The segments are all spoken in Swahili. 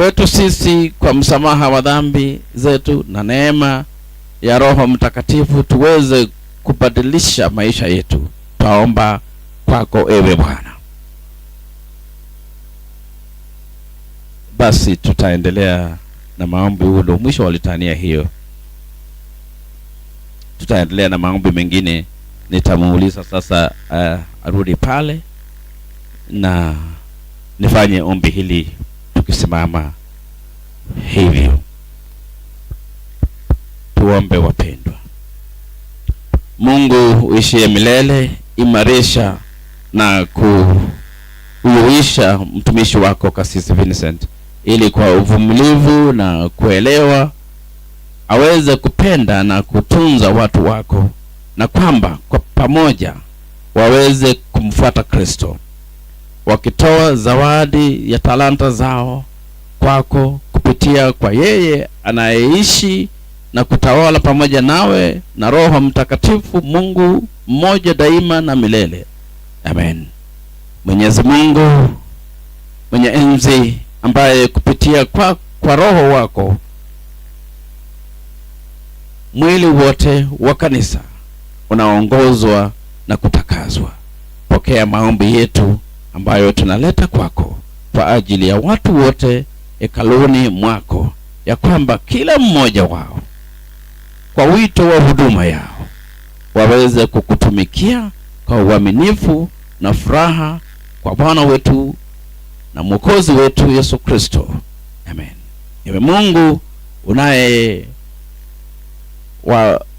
Kwetu sisi kwa msamaha wa dhambi zetu na neema ya Roho Mtakatifu tuweze kubadilisha maisha yetu. Twaomba kwako, ewe Bwana. Basi tutaendelea na maombi. Huo ndio mwisho wa litania hiyo. Tutaendelea na maombi mengine. Nitamuuliza sasa arudi pale na nifanye ombi hili tukisimama hivyo. Tuombe, wapendwa. Mungu uishiye milele, imarisha na kuuisha mtumishi wako Kasisi Vincent, ili kwa uvumilivu na kuelewa aweze kupenda na kutunza watu wako, na kwamba kwa pamoja waweze kumfuata Kristo, wakitoa zawadi ya talanta zao kwako kupitia kwa yeye anayeishi na kutawala pamoja nawe na Roho Mtakatifu, Mungu mmoja daima na milele. Amen. Mwenyezi Mungu mwenye enzi, ambaye kupitia kwa Roho wako mwili wote wa kanisa unaongozwa na kutakaswa, pokea maombi yetu ambayo tunaleta kwako kwa ajili ya watu wote hekaluni mwako, ya kwamba kila mmoja wao kwa wito wa huduma yao waweze kukutumikia kwa uaminifu na furaha kwa Bwana wetu na Mwokozi wetu Yesu Kristo. Amen. Ewe Mungu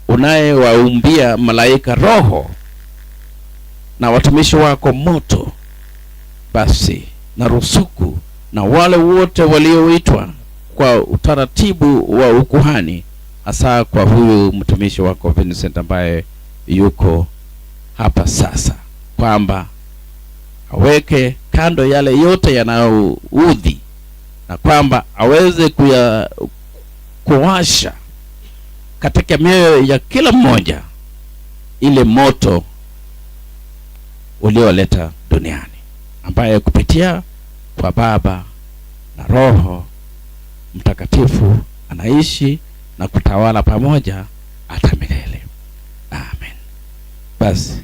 unayewaumbia malaika roho na watumishi wako moto, basi na rusuku na wale wote walioitwa kwa utaratibu wa ukuhani, hasa kwa huyu mtumishi wako Vincent ambaye yuko hapa sasa, kwamba aweke kando yale yote yanayoudhi na kwamba aweze kuwasha katika mioyo ya kila mmoja ile moto ulioleta duniani, ambaye kupitia kwa Baba na Roho Mtakatifu anaishi na kutawala pamoja hata milele. Amen. Basi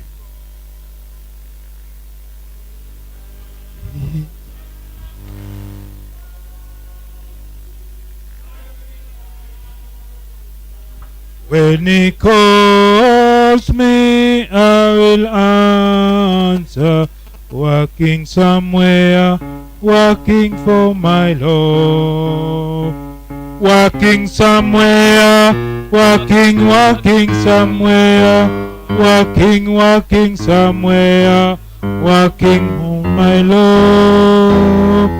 When he calls me, I will answer. Working somewhere, working for my Lord. Working somewhere, working, working somewhere, working, working somewhere, working for my Lord.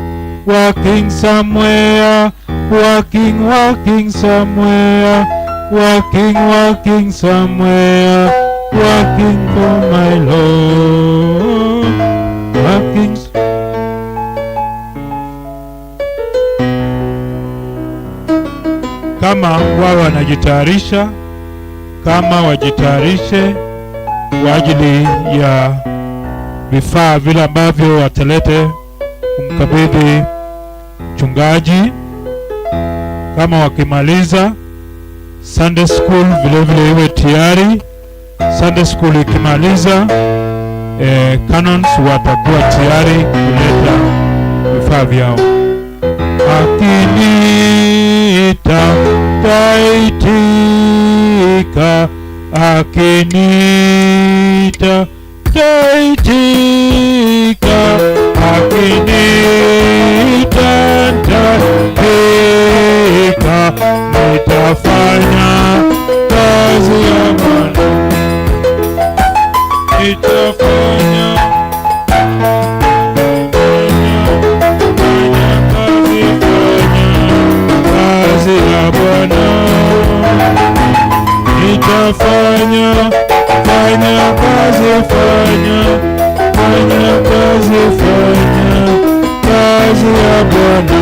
Working somewhere, working, working somewhere, working, working somewhere, working for my Lord. Working. Kama wao wanajitayarisha, kama wajitayarishe kwa ajili ya vifaa vile ambavyo watalete kumkabidhi mchungaji. Kama wakimaliza Sunday school vile vile iwe tayari. Sunday school ikimaliza, canons watakuwa tayari kuleta vifaa vyao. Akiniita taitika, akiniita taitika, akiniita taitika, nitafanya kazi ya Bwana, nitafanya fanya kazi, fanya kazi ya Bwana, nitafanya fanya kazi, fanya fanya kazi, fanya kazi ya Bwana.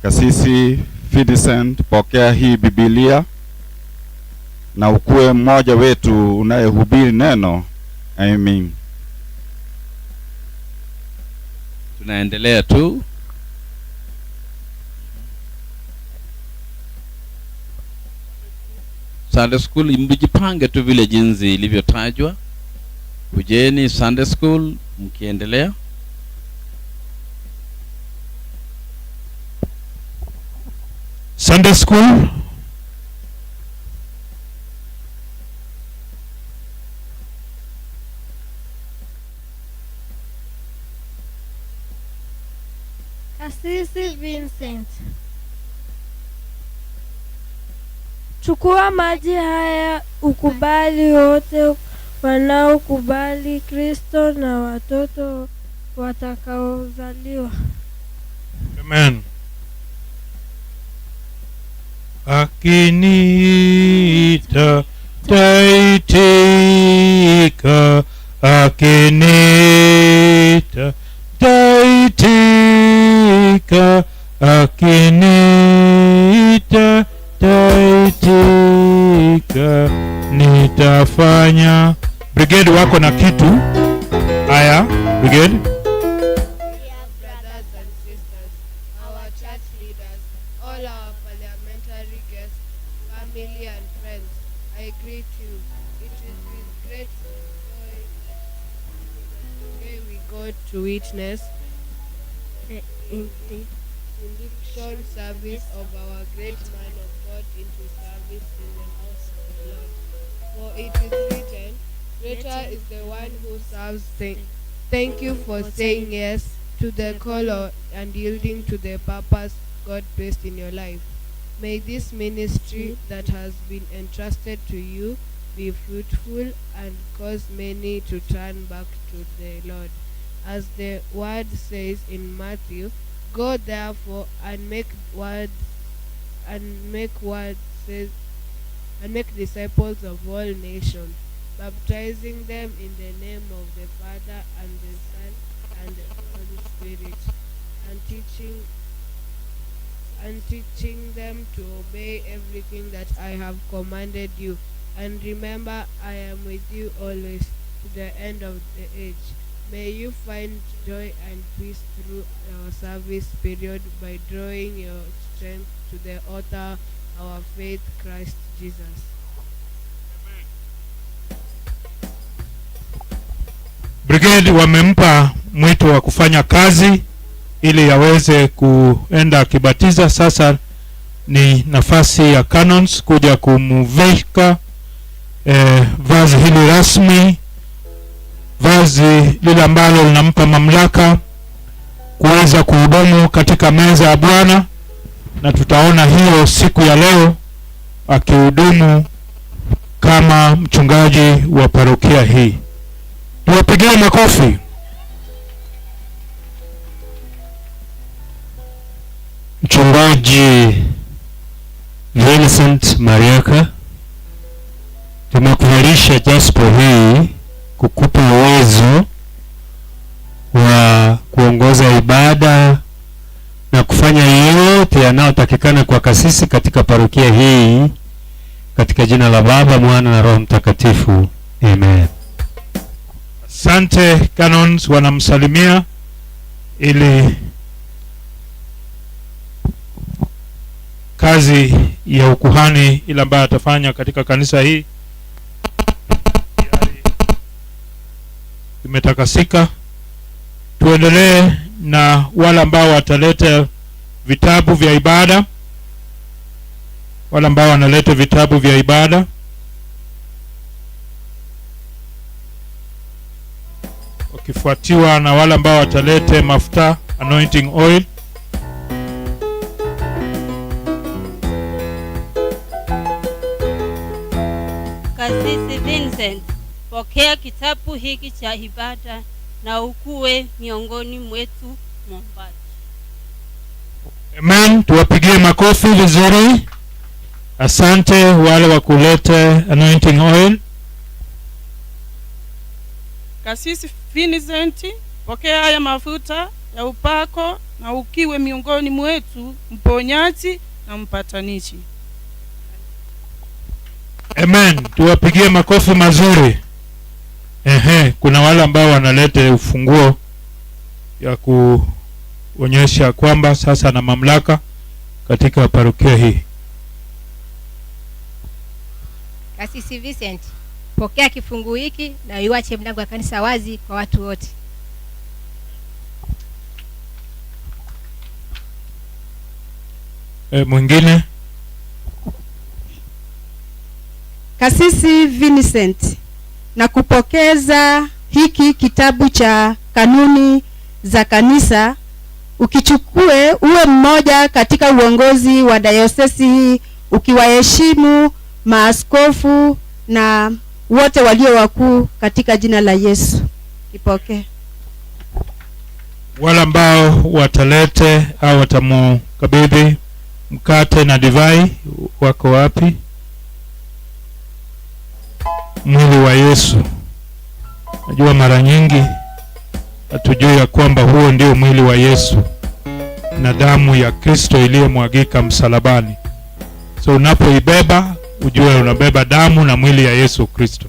Kasisi Vincent, pokea hii Biblia na ukuwe mmoja wetu unayehubiri neno. Amen. Tunaendelea tu. Sunday school, mjipange tu vile jinsi ilivyotajwa. Kujeni Sunday school mkiendelea. Sunday school. Kasisi Vincent, chukua maji haya ukubali wote wanaokubali Kristo na watoto watakaozaliwa. Amen. Akiniita taitika, akiniita taitika, akiniita taitika, nitafanya. Brigade wako na kitu. Haya, brigade. Dear brothers and sisters, our church leaders, all our parliamentary guests, family and friends, I greet you. It is with great joy that today we go to witness The induction service of our great man of God into service in the house of the Lord. For it is written, greater is the one who serves. Thank you for saying yes to the call and yielding to the purpose God placed in your life. May this ministry that has been entrusted to you be fruitful and cause many to turn back to the Lord. As the word says in Matthew, go therefore and make words and make words says, and make disciples of all nations, baptizing them in the name of the Father and the Son and the Holy Spirit, and teaching them to obey everything that I have commanded you. And remember, I am with you always to the end of the age. May you find joy and peace through our service period by drawing your strength to the author, our faith, Christ Jesus. Brigade wamempa mwito wa kufanya kazi ili aweze kuenda akibatiza. Sasa ni nafasi ya canons kuja kumuvika vazi hili rasmi, vazi lile ambalo linampa mamlaka kuweza kuhudumu katika meza ya Bwana, na tutaona hiyo siku ya leo akihudumu kama mchungaji wa parokia hii. Tuwapigie makofi. Mchungaji Vincent Mariaka, tumekuvalisha jaspo hii kukupa uwezo wa kuongoza ibada na kufanya yote yanayotakikana kwa kasisi katika parokia hii, katika jina la Baba, Mwana na Roho Mtakatifu. Amen. Asante. Canons wanamsalimia ili kazi ya ukuhani ile ambayo atafanya katika kanisa hii tayari imetakasika. Tuendelee na wale ambao wataleta vitabu vya ibada, wale ambao wanaleta vitabu vya ibada. Wakifuatiwa na wale ambao watalete mafuta, anointing oil. Kasisi Vincent, pokea kitabu hiki cha ibada na ukuwe miongoni mwetu mwombaji. Amen. Tuwapigie makofi vizuri. Asante wale wa kuleta anointing oil. Kasisi Vincent, pokea haya mafuta ya upako na ukiwe miongoni mwetu mponyaji na mpatanishi. Amen. Tuwapigie makofi mazuri. Ehe, kuna wale ambao wanaleta ufunguo ya kuonyesha kwamba sasa na mamlaka katika parokia hii. Kasisi Vincent, pokea kifungu hiki na uiache mlango wa kanisa wazi kwa watu wote. Mwingine? Kasisi Vincent, na kupokeza hiki kitabu cha kanuni za kanisa, ukichukue uwe mmoja katika uongozi wa dayosisi hii, ukiwaheshimu maaskofu na wote walio wakuu katika jina la Yesu. Kipokee. Wale ambao watalete au watamukabidhi mkate na divai wako wapi? Mwili wa Yesu. Najua mara nyingi hatujui ya kwamba huo ndio mwili wa Yesu na damu ya Kristo iliyomwagika msalabani. So unapoibeba ujue unabeba damu na mwili ya Yesu Kristo.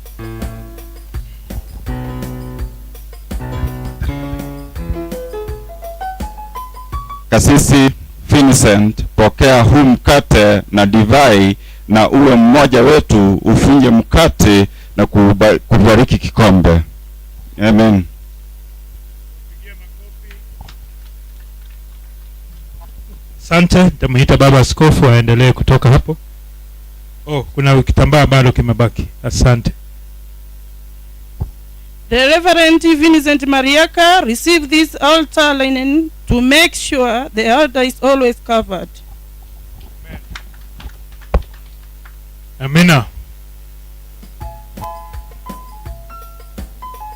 Kasisi Vincent, pokea huu mkate na divai na uwe mmoja wetu, ufunje mkate na kubariki kikombe. Amen. Asante, nitamuita baba askofu aendelee kutoka hapo. Oh, kuna kitambaa bado kimebaki. Asante. The Reverend Vincent Mariaka received this altar linen to make sure the altar is always covered. Amina.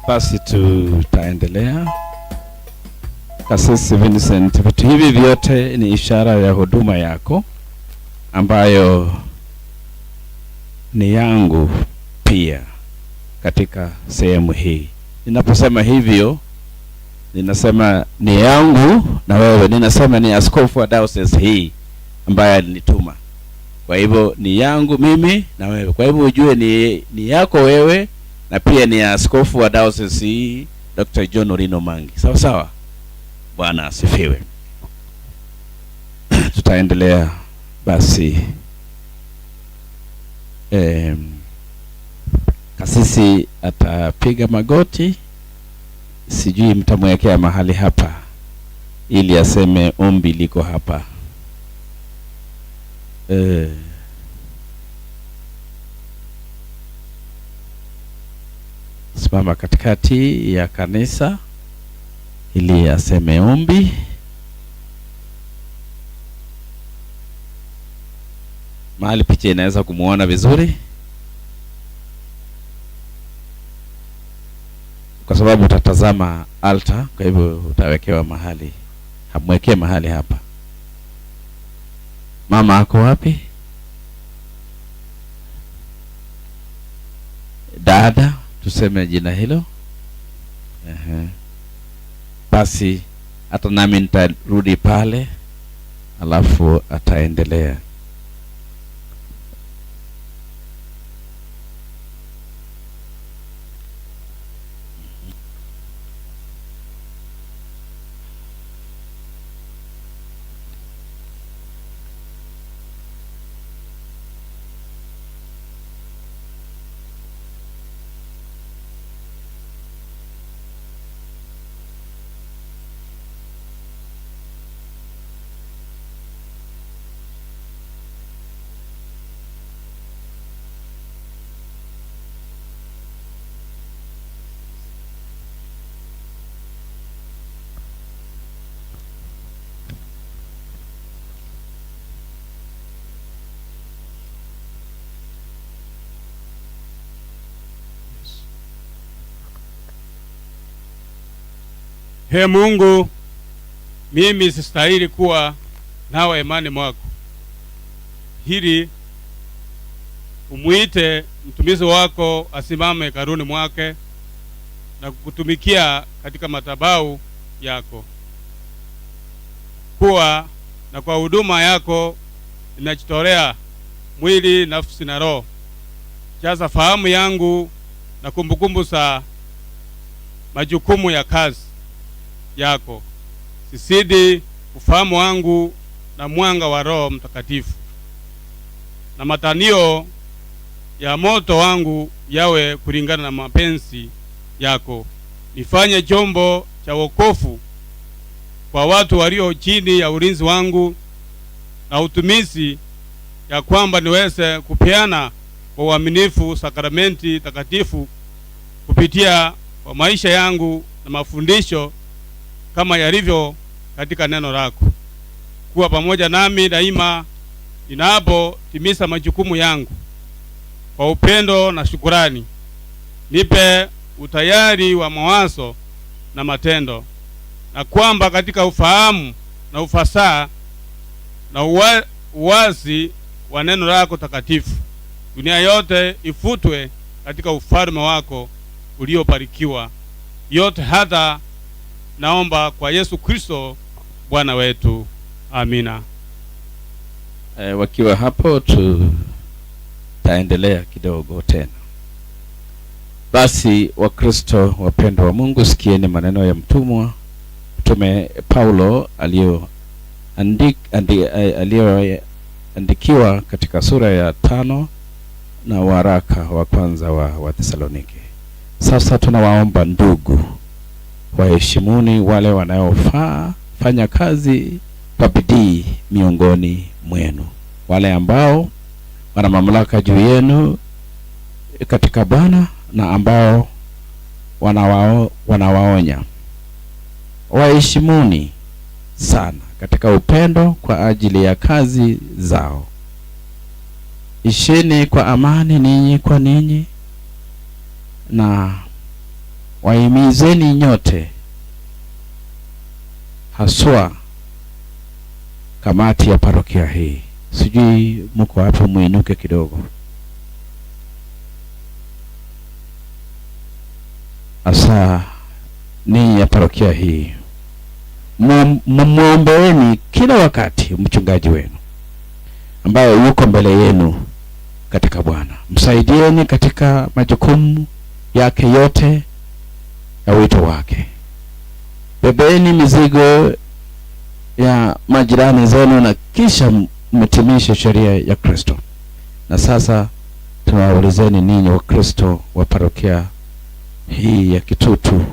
Basi tutaendelea. Kasisi Vincent, vitu hivi vyote ni ishara ya huduma yako ambayo ni yangu pia katika sehemu hii. Ninaposema hivyo, ninasema ni yangu na wewe, ninasema ni askofu wa diocese hii ambaye alinituma. Kwa hivyo ni yangu mimi na wewe. Kwa hivyo ujue ni yako wewe na pia ni askofu wa diocese hii Dr. John Orino Mangi. Sawa sawa? Bwana asifiwe. Tutaendelea basi. Kasisi atapiga magoti, sijui mtamwekea mahali hapa ili aseme ombi liko hapa. Simama katikati ya kanisa ili aseme ombi. Mahali picha inaweza kumuona vizuri, kwa sababu utatazama altar, kwa hivyo utawekewa mahali, hamwekee mahali hapa. Mama ako wapi? Dada, tuseme jina hilo. Basi hata nami nitarudi pale, alafu ataendelea. He Mungu, mimi sistahili kuwa nawe imani mwako. Hili umuite mtumishi wako asimame karuni mwake na kukutumikia katika madhabahu yako, kuwa na kwa huduma yako Ninajitolea mwili, nafsi na roho. Jaza fahamu yangu na kumbukumbu za majukumu ya kazi yako. Sisidi ufahamu wangu na mwanga wa Roho Mtakatifu, na matanio ya moto wangu yawe kulingana na mapenzi yako. Nifanye chombo cha wokovu kwa watu walio chini ya ulinzi wangu na utumishi, ya kwamba niweze kupeana kwa uaminifu sakramenti takatifu kupitia kwa maisha yangu na mafundisho kama yalivyo katika neno lako. Kuwa pamoja nami daima ninapotimiza majukumu yangu kwa upendo na shukurani. Nipe utayari wa mawazo na matendo, na kwamba katika ufahamu na ufasaha na uwazi wa neno lako takatifu, dunia yote ifutwe katika ufalme wako uliobarikiwa. Yote hata naomba kwa Yesu Kristo Bwana wetu. Amina. Wakiwa hapo tutaendelea kidogo tena. Basi Wakristo wapendwa wa Mungu, sikieni maneno ya mtume Paulo aliyoandikiwa katika sura ya 5 na waraka wa kwanza wa Thesalonike. Sasa tunawaomba ndugu, waheshimuni wale wanaofaa fanya kazi kwa bidii miongoni mwenu, wale ambao wana mamlaka juu yenu katika Bwana na ambao wanawaonya. Waheshimuni sana katika upendo kwa ajili ya kazi zao. Ishini kwa amani ninyi kwa ninyi, na wahimizeni nyote, haswa kamati ya parokia hii. Sijui mko hapo, muinuke kidogo. Hasa ninyi ya parokia hii, muombeeni kila wakati mchungaji wenu ambaye yuko mbele yenu katika Bwana. Msaidieni katika majukumu yake yote ya wito wake. Bebeni mizigo ya majirani zenu na kisha mtimishe sheria ya Kristo. Na sasa tunawaulizeni ninyi wa Kristo wa parokia hii ya Kitutu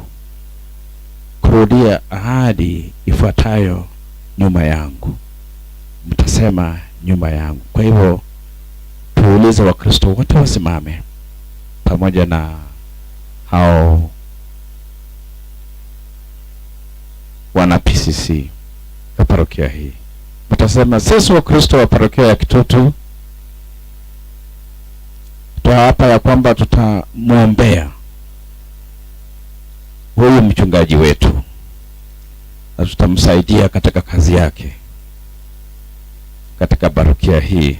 kurudia ahadi ifuatayo nyuma yangu. Mtasema nyuma yangu. Kwa hivyo tuulize wa Kristo wote wasimame pamoja na hao wana PCC wa parokia hii. Mtasema sisi wa Kristo wa parokia ya Kitutu hapa ya kwamba tutamuombea huyu mchungaji wetu na tutamsaidia katika kazi yake katika parokia hii.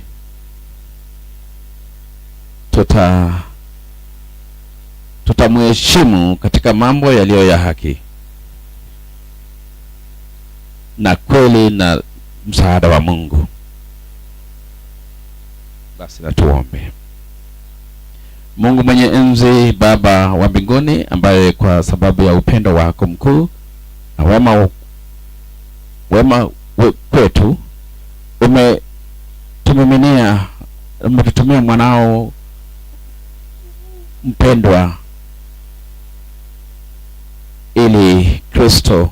Tutamheshimu katika mambo yaliyo ya haki na kweli na msaada wa Mungu. Basi na tuombe. Mungu mwenye enzi, Baba wa mbinguni, ambaye kwa sababu ya upendo wako mkuu na wema kwetu umetutumia mwanao mpendwa ili Kristo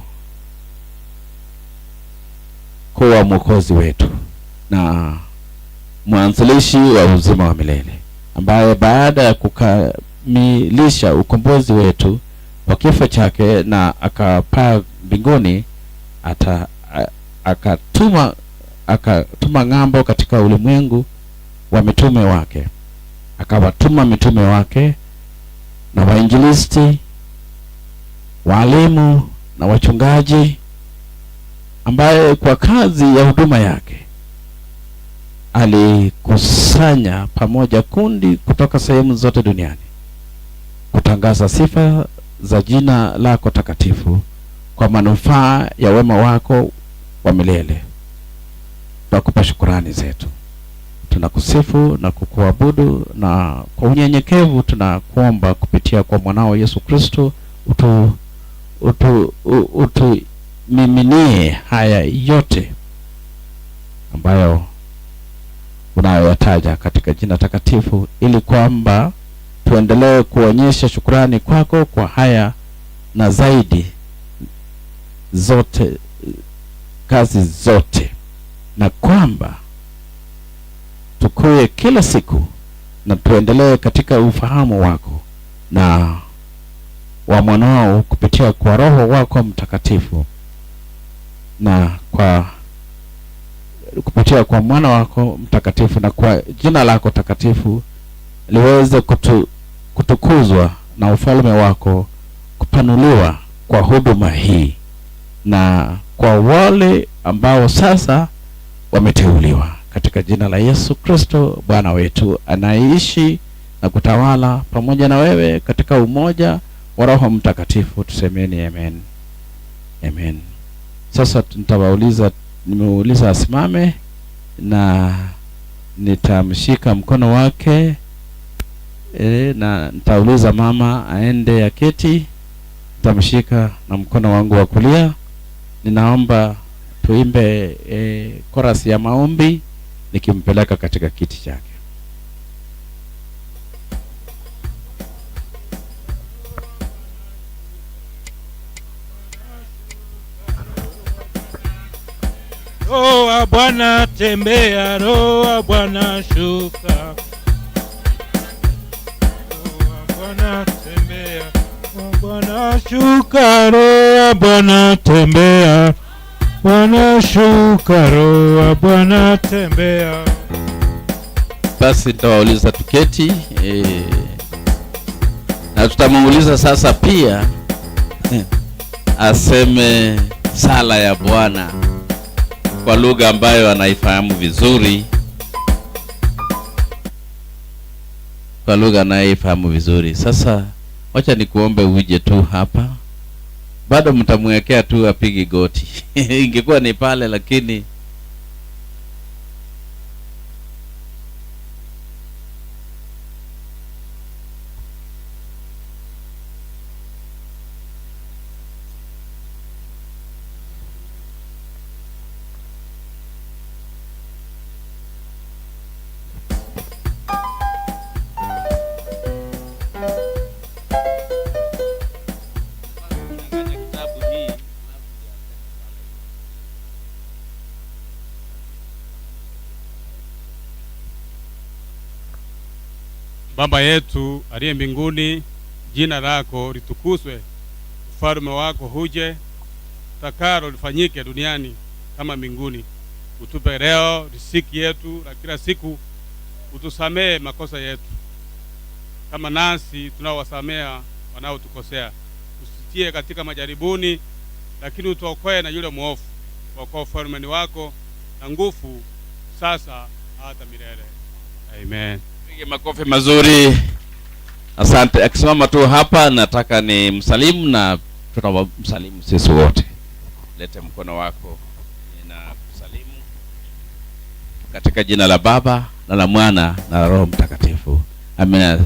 kuwa mwokozi wetu na mwanzilishi wa uzima wa milele, ambaye baada ya kukamilisha ukombozi wetu kwa kifo chake na akapaa mbinguni, akatuma ng'ambo katika ulimwengu wa mitume wake. Akawatuma mitume wake na wainjilisti, walimu na wachungaji, ambaye kwa kazi ya huduma yake alikusanya pamoja kundi kutoka sehemu zote duniani kutangaza sifa za jina lako takatifu kwa manufaa ya wema wako wa milele. Tunakupa shukurani zetu. Tunakusifu na kukuabudu, na kwa unyenyekevu tunakuomba kupitia kwa mwanao Yesu Kristo utumiminie haya yote ambayo unayoyataja katika jina takatifu, ili kwamba tuendelee kuonyesha shukrani kwako kwa haya na zaidi zote kazi zote, na kwamba tukue kila siku na tuendelee katika ufahamu wako na wa mwanao kupitia kwa Roho wako Mtakatifu, na kwa kupitia kwa mwana wako mtakatifu na kwa jina lako takatifu liweze kutukuzwa na ufalme wako kupanuliwa kwa huduma hii na kwa wale ambao sasa wameteuliwa, katika jina la Yesu Kristo Bwana wetu, anaishi na kutawala pamoja na wewe katika umoja wa Roho Mtakatifu. Tusemeni amen. Amen. Sasa nitawauliza, nimeuliza asimame na nitamshika mkono wake, na nitauliza mama aende aketi. Nitamshika na mkono wangu wa kulia. Ninaomba tuimbe chorus ya maombi nikimpeleka katika kiti chake. Roho wa Bwana tembea, Roho wa Bwana shuka. Roho wa Bwana tembea, Roho wa Bwana shuka, Roho wa Bwana tembea, Bwana shuka, Roho wa Bwana tembea. Basi nitawauliza tuketi, na tutamuuliza sasa pia aseme sala ya Bwana kwa lugha ambayo anaifahamu vizuri, kwa lugha anaifahamu vizuri. Sasa wacha nikuombe uje tu hapa, bado mtamwekea tu apige goti. Ingekuwa ni pale, lakini Baba yetu aliye mbinguni, jina lako litukuzwe, ufalme wako huje, utakalo lifanyike duniani kama mbinguni. Utupe leo riziki yetu la kila siku, utusamee makosa yetu kama nasi tunaowasamea wanaotukosea, usitie katika majaribuni, lakini utuokoe na yule mwovu, kwa kuwa ufalme ni wako na nguvu, sasa hata milele. Amen. Pige makofi mazuri. Asante. Akisimama tu hapa, nataka ni msalimu na tutamsalimu sisi wote. Lete mkono wako, ninakusalimu katika jina la Baba na la Mwana na la Roho Mtakatifu. Amina.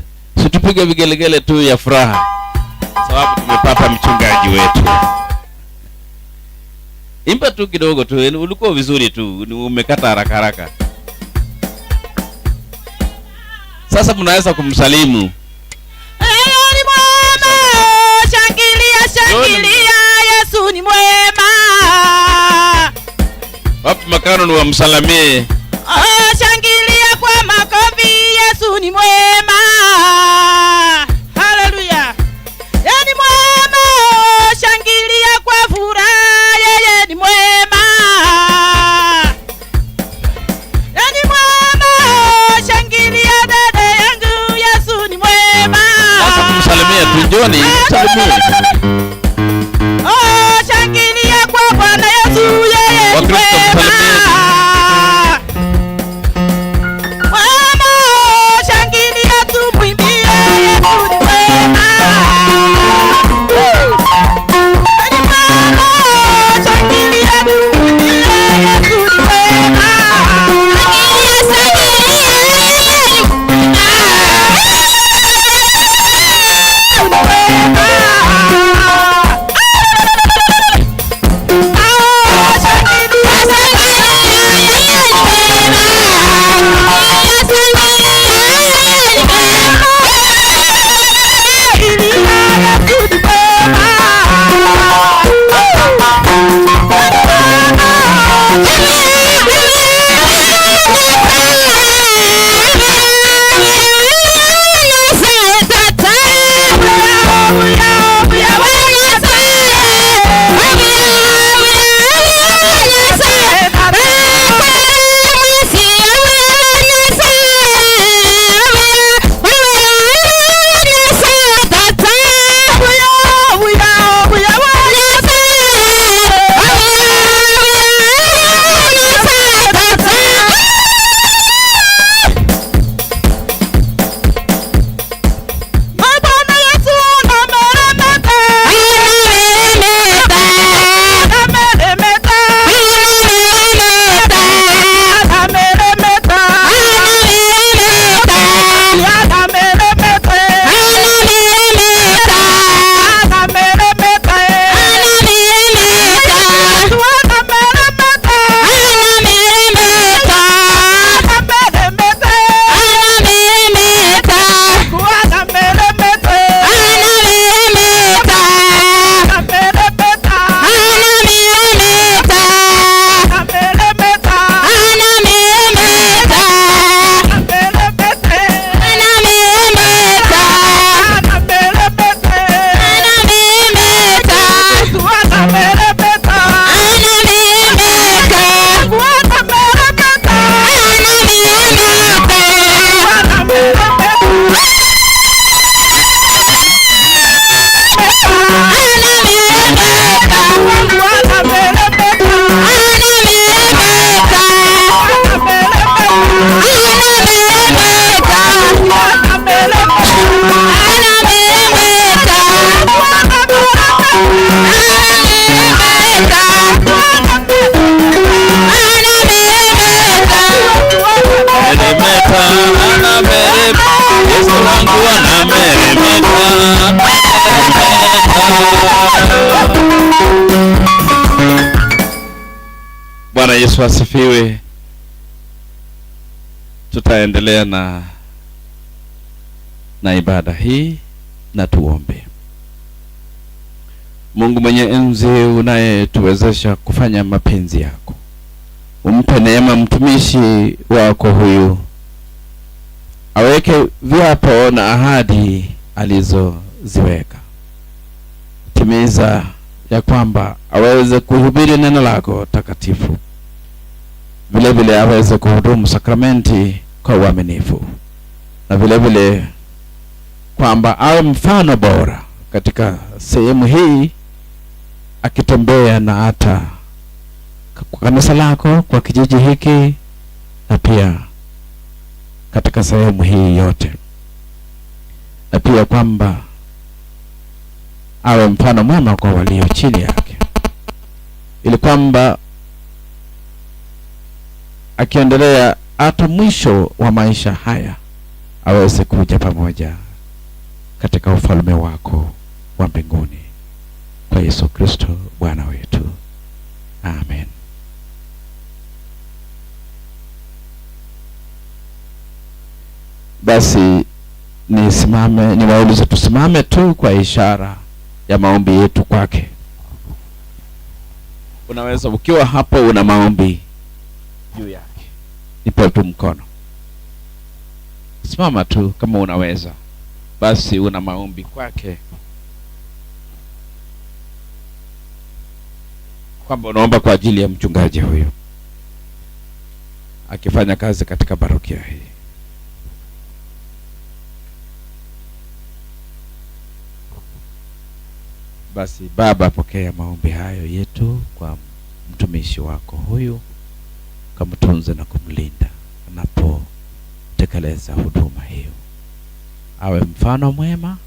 Situpige vigelegele tu ya furaha sababu tumepata mchungaji wetu. Imba tu kidogo tu, ulikuwa vizuri tu, umekata haraka haraka. Sasa mnaweza kumsalimu. Yeye ni mwema, shangilia shangilia, Yesu ni mwema. Wapi makano ni wamsalimie. Oh, shangilia kwa makofi, Yesu ni mwema. Haleluya. Yeye ni mwema, shangilia kwa furaha, yeye ni mwema. Yeye ni mwema, shangilia dada yangu, Yesu ni mwema. Sasa kumsalimia tu, njoni, msalimie. Oh, shangilia kwa Bwana Yesu, yeye ni mwema. Mwema, shangilia tumwimbie, Yesu ni mwema. Ni mwema, shangilia tumwimbie, Yesu ni mwema. Shangilia, shangilia, Yesu asifiwe. Tutaendelea na ibada hii na tuombe. Mungu mwenye enzi, unayetuwezesha kufanya mapenzi yako, umpe neema mtumishi wako huyu, aweke viapo na ahadi alizoziweka. Timiza ya kwamba aweze kuhubiri neno lako takatifu, vile vile aweze kuhudumu sakramenti kwa uaminifu, na vile vile kwamba awe mfano bora katika sehemu hii, akitembea na hata kwa kanisa lako, kwa kijiji hiki, na pia katika sehemu hii yote, na pia kwamba awe mfano mwema kwa walio chini yake, ili kwamba akiendelea hata mwisho wa maisha haya aweze kuja pamoja katika ufalme wako wa mbinguni, kwa Yesu Kristo Bwana wetu. Amen. Basi nisimame, niwaulize tusimame tu kwa ishara ya maombi yetu kwake. Unaweza ukiwa hapo una maombi juu yake, nipe tu mkono. Simama tu kama unaweza. Basi una maombi kwake, kwamba unaomba kwa ajili ya mchungaji huyu akifanya kazi katika parokia hii. Basi Baba, pokea maombi hayo yetu kwa mtumishi wako huyu, kamtunze na kumlinda anapotekeleza huduma hiyo. Awe mfano mwema,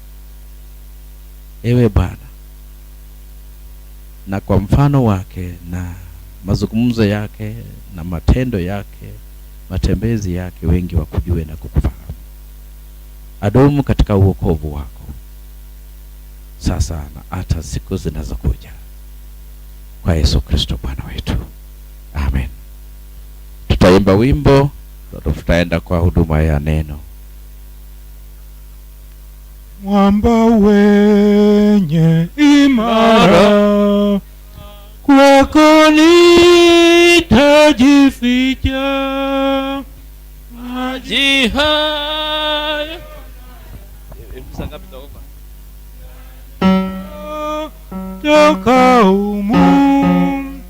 ewe Bwana, na kwa mfano wake na mazungumzo yake na matendo yake, matembezi yake, wengi wakujue na kukufahamu. Adumu katika uokovu wako sasa na hata siku zinazokuja, kwa Yesu Kristo Bwana wetu. Amen. Tutaimba wimbo, tutaenda kwa huduma ya neno. Mwamba wenye imara, kwako nitajificha, maji haya toka humu,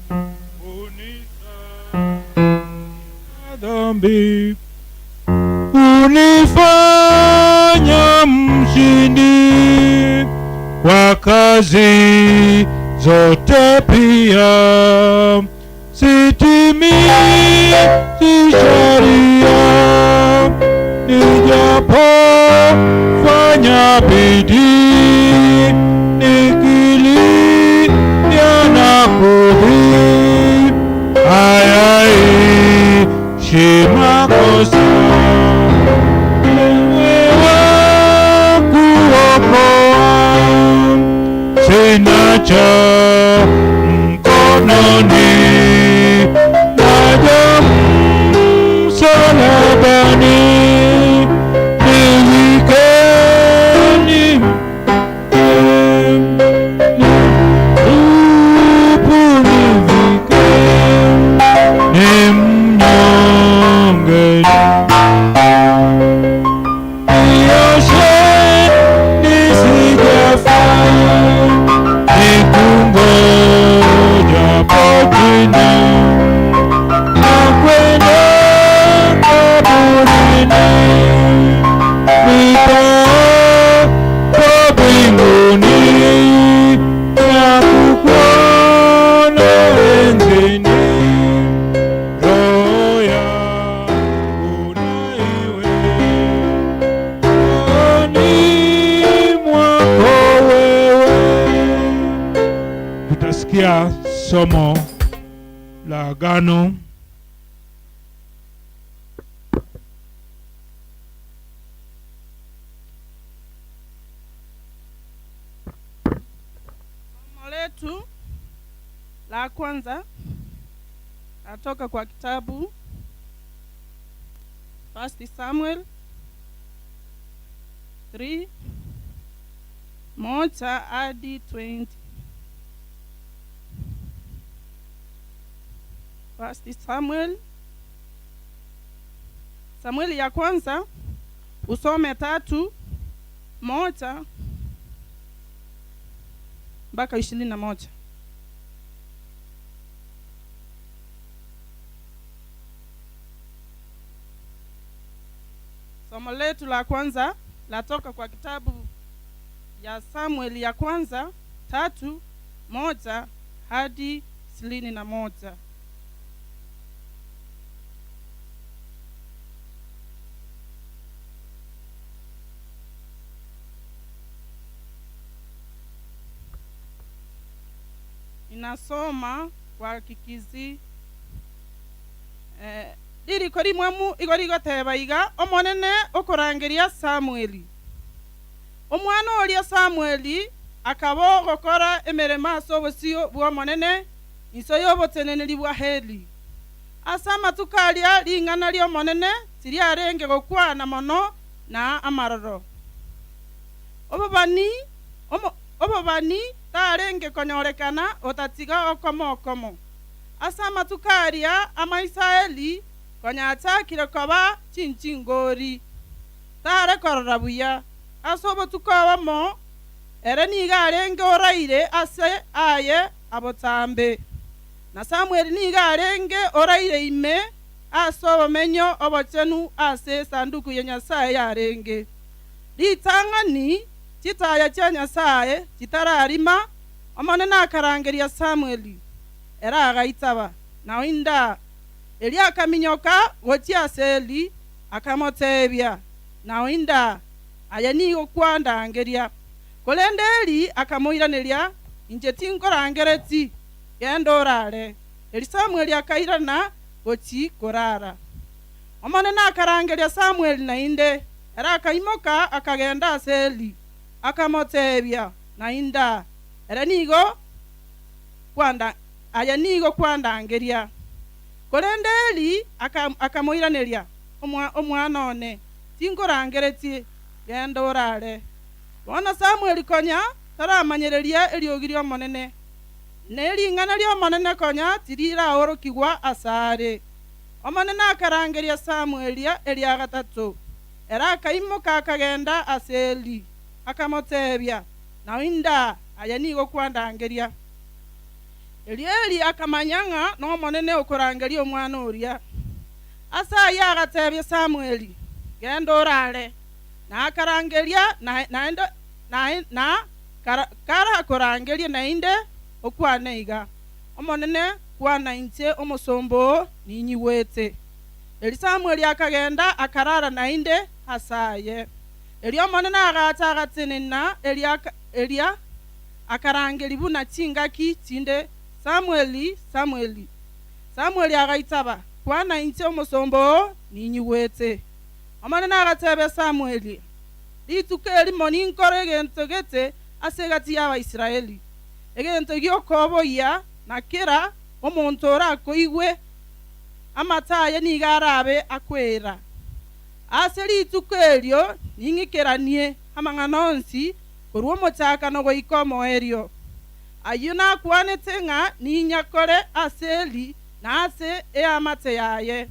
dhambi unifanya mshindi kwa kazi zote, pia sitimizi sheria, nijapofanya bidii, nikilia na kudhi, hayaishi makosa. Sina cha mkononi, naja msalabani, niwikeni tupu, nivike, ni mnyonge, nioshe nisijafa, nikungojapo jina, na kwenda kaburini, nitaapo mbinguni, na kukuona enzini. Roho yangu na iwe ndani mwako wewe. Tutasikia somo la agano. Somo letu la kwanza Natoka kwa kitabu First Samuel 3 moja hadi 20. First Samuel, Samueli ya kwanza usome 3:1 mpaka 21. Somo letu la kwanza latoka kwa kitabu ya Samueli ya kwanza 3:1 hadi 21. Inasoma kwa Kikizi. Liriko rimwemu igorigo teba iga omonene okorangeria Samueli. Omwana oria Samueli akaba gokora emeremo ase obosio bw'omonene inso y'oboteneneri bwa Heli. Ase amatuko aria ring'ana ri'omonene tiriarenge gokwana mono na amaroro. Obobani tarenge konyorekana otatiga okomo okomo. Ase amatuko aria Amaisraeli konyachakire koba chinchingori tare korora buya. Ase obotuko obomo ere nigo arenge oraire ase aye abotambe, na Samueli nigo arenge oraire ime ase obomenyo obochenu ase esanduku ya Nyasaye yarenge. Ritang'ani chitaya chia Nyasaye chitararima, omonene akarangeria Samueli ere agaitaba nao inda. Eli akaminyoka gochia ase Eli akamotebia nao inda, aye nigo kwandangeria. Korende Eli akamoiraneria, inche tinkorangereti, genda orare. Eli Samueli akairana gochi korara. Omonene akarangeria Samueli nainde, ere akaimoka akagenda ase Eli akamotebia nainda, ere nigo kwanda aye nigo kwandangeria. Korende Eli akamoiraneria, omwana one tinkorangeretie, genda orare. Bono Samueli konya taramanyereria eriogi ri'omonene, na ering'ana ri'omonene konya tiriraorokigwa asare. Omonene akarangeria Samueli eria gatato, ere akaimoka akagenda ase Eli akamotebia nao inda, aye nigo kwandangeria. Eli akamanya ng'a n'omonene okorangeria omwana oria. Ase aye agatebia Samueli, genda orare. Na akarangeria naende na karakorangeria nainde okwane iga, omonene kwana inche omosombo ninyiwete. Eli Samueli akagenda akarara nainde asaye. Eli omonene agacha agatenena Elia akarangeri buna chingaki chinde, Samueli, Samueli. Samueli agaitaba, kwana inche omosombo ninyiwete. Omonene agatebia Samueli, rituko erimo ninkore egento gete ase egati y'Abaisraeli, egento giokoboyia na kera omonto orakoigwe amataye nigo arabe akwera. Ase rituko erio ning'ikeranie amang'ana onsi korwa omochakano goika omoerio. Ayio nakwanete ng'a ninyakore ase Eli na ase eamate yaye.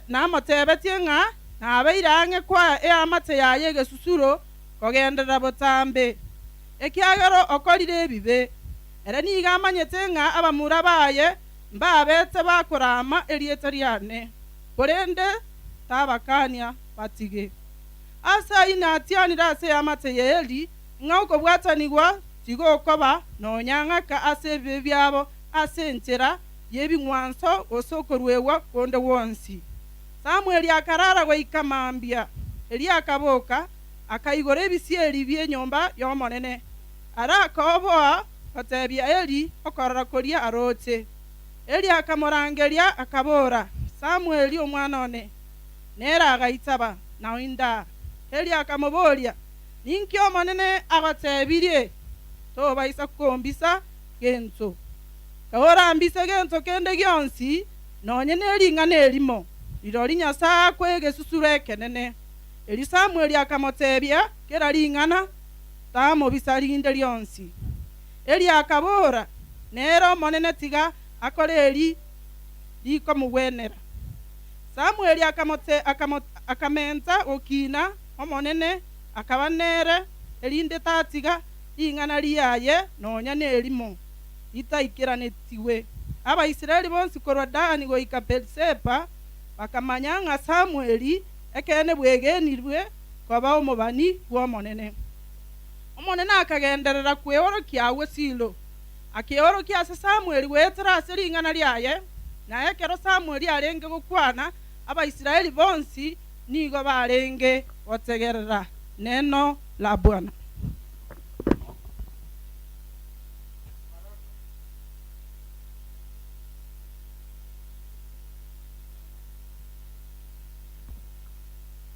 Namotebetie ng'a nabeire ang'e kwa eamate yaye egesusuro kogenderera botambe, ekiagera okorire ebibe. Ere nigo amanyete ng'a abamura baye mbabete bakorama erieta riane, korende tabakania batige. Ase ayio natianire ase eamate ya Eli ng'a okobwatanigwa tigokoba nonya ng'aka ase ebibe biabo ase enchera y'ebing'wanso gose okoruegwa konde gwonsi. Samueli akarara goika mambia. Eli akaboka akaigora ebisieri bi'enyomba y'omonene, arakoboa gotebia Eli okorora koria aroche. Eli akamorangeria akabora, Samueli omwana one. Nere agaitaba nao inda. Eli akamoboria, ninki omonene agotebirie? Tobaisa kombisa gento. Kaorambise gento kende gionsi nonye nering'ana erimo rirori Nyasaye akwegesusura ekenene. Eri Samueli akamotebia kera ring'ana tamobisa rinde rionsi. Eli akabora nero Omonene tiga akore eri rikomogwenera. Samueli akamenta gokina Omonene akaba nere erinde tatiga ring'ana riaye nonya nerimo ritaikiranetiwe. Abaisiraeli bonsi korwa Dani goika Beerisheba bakamanya ng'a Samueli ekene bwegenirwe koba omobani bw'Omonene. Omonene akagenderera kweorokia agwo Silo, akeorokia ase Samueli goetera ase ring'ana riaye. Na ekero Samueli arenge gokwana, Abaisiraeli bonsi nigo barenge gotegerera neno la Bwana.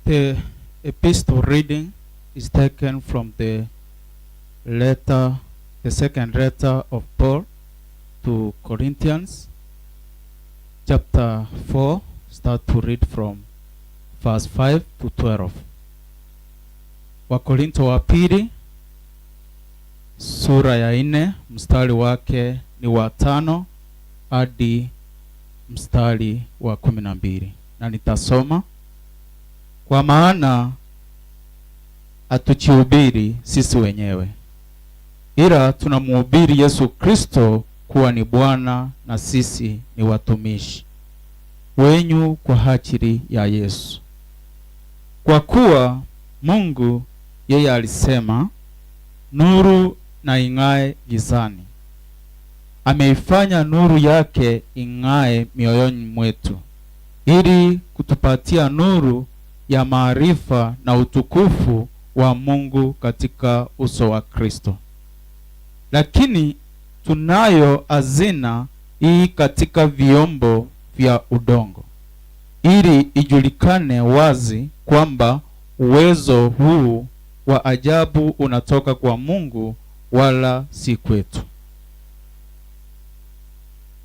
The epistle reading is taken from the letter, the second letter of Paul to Corinthians, chapter 4, start to read from verse 5 to 12. Wakorinto wa pili sura ya 4 mstari wake ni wa 5 hadi mstari wa 12, na nitasoma. Kwa maana hatuchihubiri sisi wenyewe, ila tunamhubiri Yesu Kristo kuwa ni Bwana, na sisi ni watumishi wenyu kwa ajili ya Yesu. Kwa kuwa Mungu yeye alisema, nuru na ing'ae gizani, ameifanya nuru yake ing'ae mioyoni mwetu, ili kutupatia nuru ya maarifa na utukufu wa Mungu katika uso wa Kristo. Lakini tunayo hazina hii katika vyombo vya udongo, ili ijulikane wazi kwamba uwezo huu wa ajabu unatoka kwa Mungu, wala si kwetu.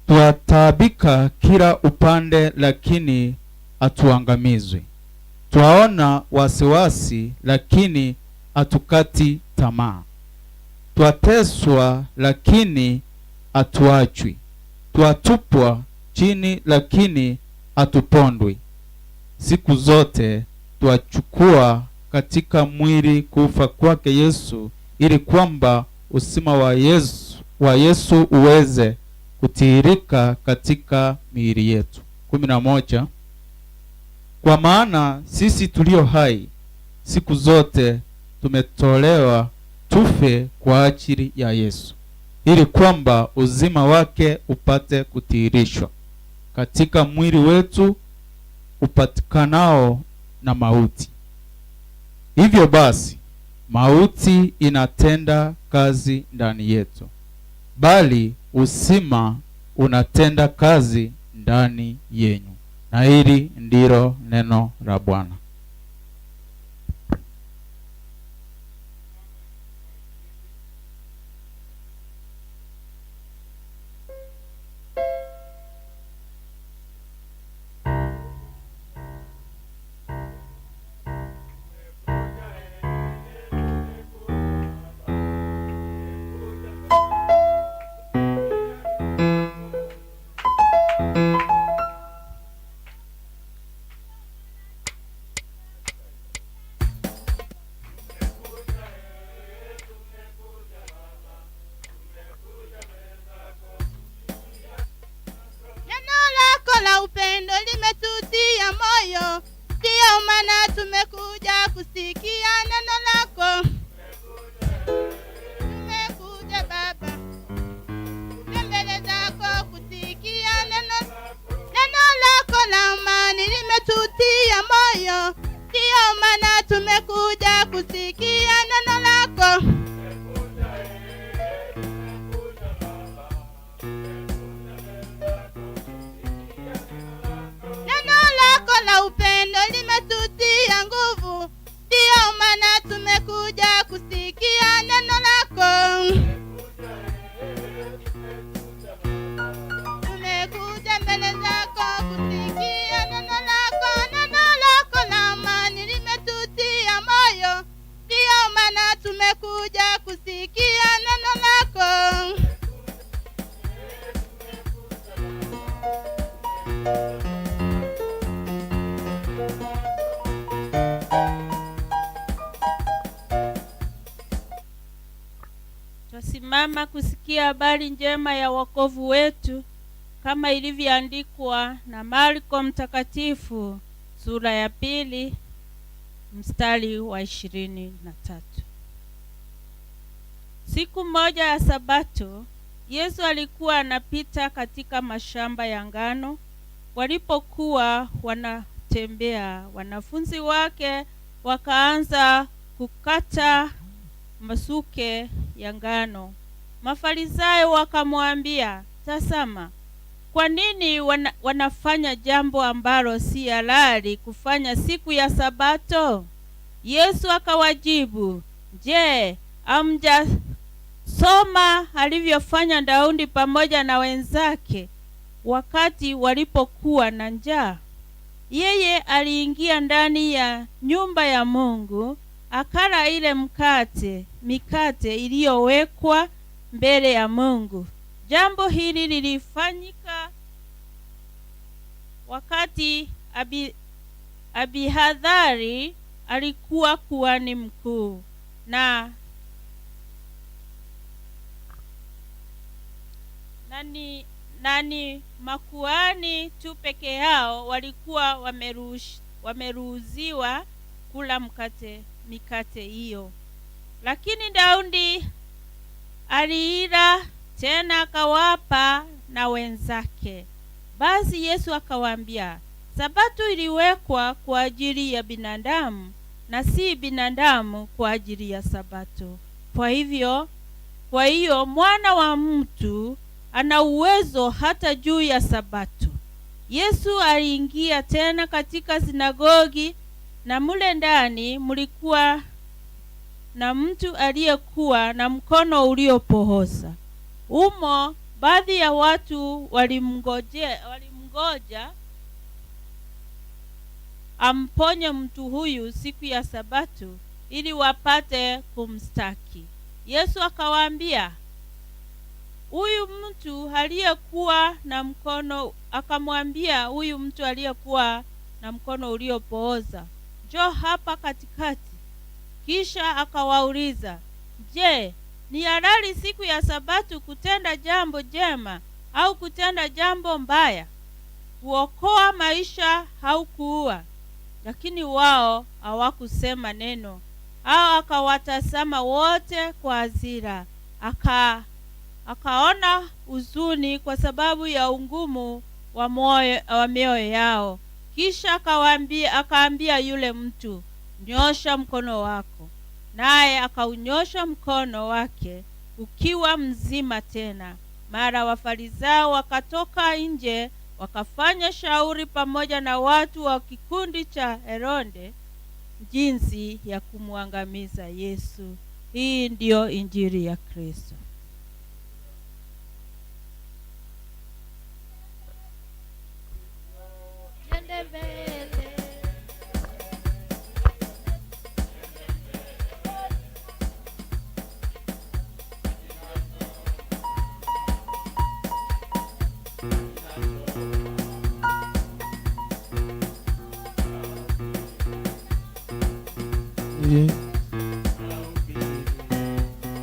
Twataabika kila upande, lakini hatuangamizwi. Twaona wasiwasi, lakini hatukati tamaa. Twateswa, lakini hatuachwi. Twatupwa chini, lakini hatupondwi. Siku zote twachukua katika mwili kufa kwake Yesu, ili kwamba uzima wa Yesu uweze kutiririka katika miili yetu. 11. Kwa maana sisi tulio hai siku zote tumetolewa tufe kwa ajili ya Yesu, ili kwamba uzima wake upate kutirishwa katika mwili wetu upatikanao na mauti. Hivyo basi mauti inatenda kazi ndani yetu, bali uzima unatenda kazi ndani yenyu. Na hili ndilo neno la Bwana. Tunasimama kusikia habari njema ya wokovu wetu kama ilivyoandikwa na Marko Mtakatifu sura ya 2 mstari wa 23. Siku moja ya Sabato, Yesu alikuwa anapita katika mashamba ya ngano. Walipokuwa wanatembea, wanafunzi wake wakaanza kukata masuke ya ngano. Mafarisayo wakamwambia, "Tazama, kwa nini wanafanya jambo ambalo si halali kufanya siku ya Sabato?" Yesu akawajibu, "Je, hamjasoma alivyofanya Daudi pamoja na wenzake wakati walipokuwa na njaa? Yeye aliingia ndani ya nyumba ya Mungu, akala ile mikate iliyowekwa mbele ya Mungu. Jambo hili lilifanyika wakati Abihadhari alikuwa kuhani mkuu, na nani makuhani tu peke yao walikuwa wameruhusiwa kula mikate hiyo. Lakini Daudi aliila tena akawapa na wenzake." Basi Yesu akawaambia, "Sabato iliwekwa kwa ajili ya binadamu na si binadamu kwa ajili ya Sabato. Kwa hiyo mwana wa mtu ana uwezo hata juu ya Sabato." Yesu aliingia tena katika sinagogi, na mule ndani mlikuwa na mtu aliyekuwa na mkono uliopohoza. Umo baadhi ya watu walimgoja amponye mtu huyu siku ya Sabato ili wapate kumstaki. Yesu akawaambia, huyu mtu aliyekuwa na mkono, akamwambia huyu mtu aliyekuwa na mkono uliopooza, "Njoo hapa katikati." Kisha akawauliza, "Je, ni halali siku ya Sabato kutenda jambo jema au kutenda jambo mbaya? Kuokoa maisha au kuua?" Lakini wao hawakusema neno. Hao akawatazama wote kwa hasira, akaona huzuni kwa sababu ya ungumu wa mioyo yao. Kisha akaambia yule mtu, "Nyosha mkono wako." Naye akaunyosha mkono wake ukiwa mzima tena. Mara Wafarisayo wakatoka nje, wakafanya shauri pamoja na watu wa kikundi cha Herode jinsi ya kumwangamiza Yesu. Hii ndiyo Injili ya Kristo.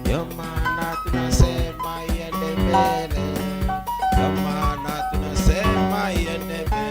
Ndio maana tunasema iende mbele, ndio maana tunasema iende mbele.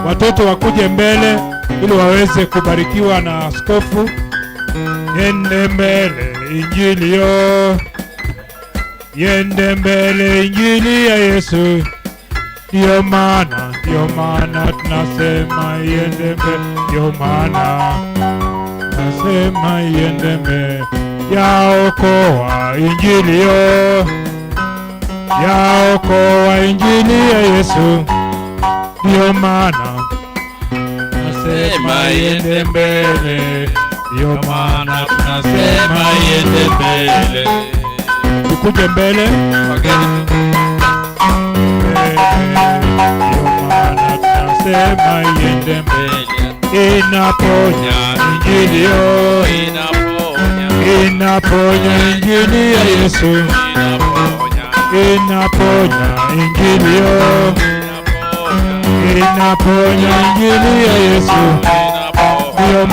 Watoto wakuje mbele ili waweze kubarikiwa na askofu. Yende mbele injili yo, yende mbele injili ya Yesu. Ndio maana tunasema yende mbele, ndio maana tunasema yende mbele. Yaokoa injili yo, yaokoa injili ya Yesu. Ndio maana tunasema iende mbele, ndio maana tunasema iende mbele. Tukuje mbele wageni, ndio maana tunasema iende mbele. Inaponya injili, inaponya injili ya Yesu, inaponya injili, inaponya injili ya Yesu. Ndio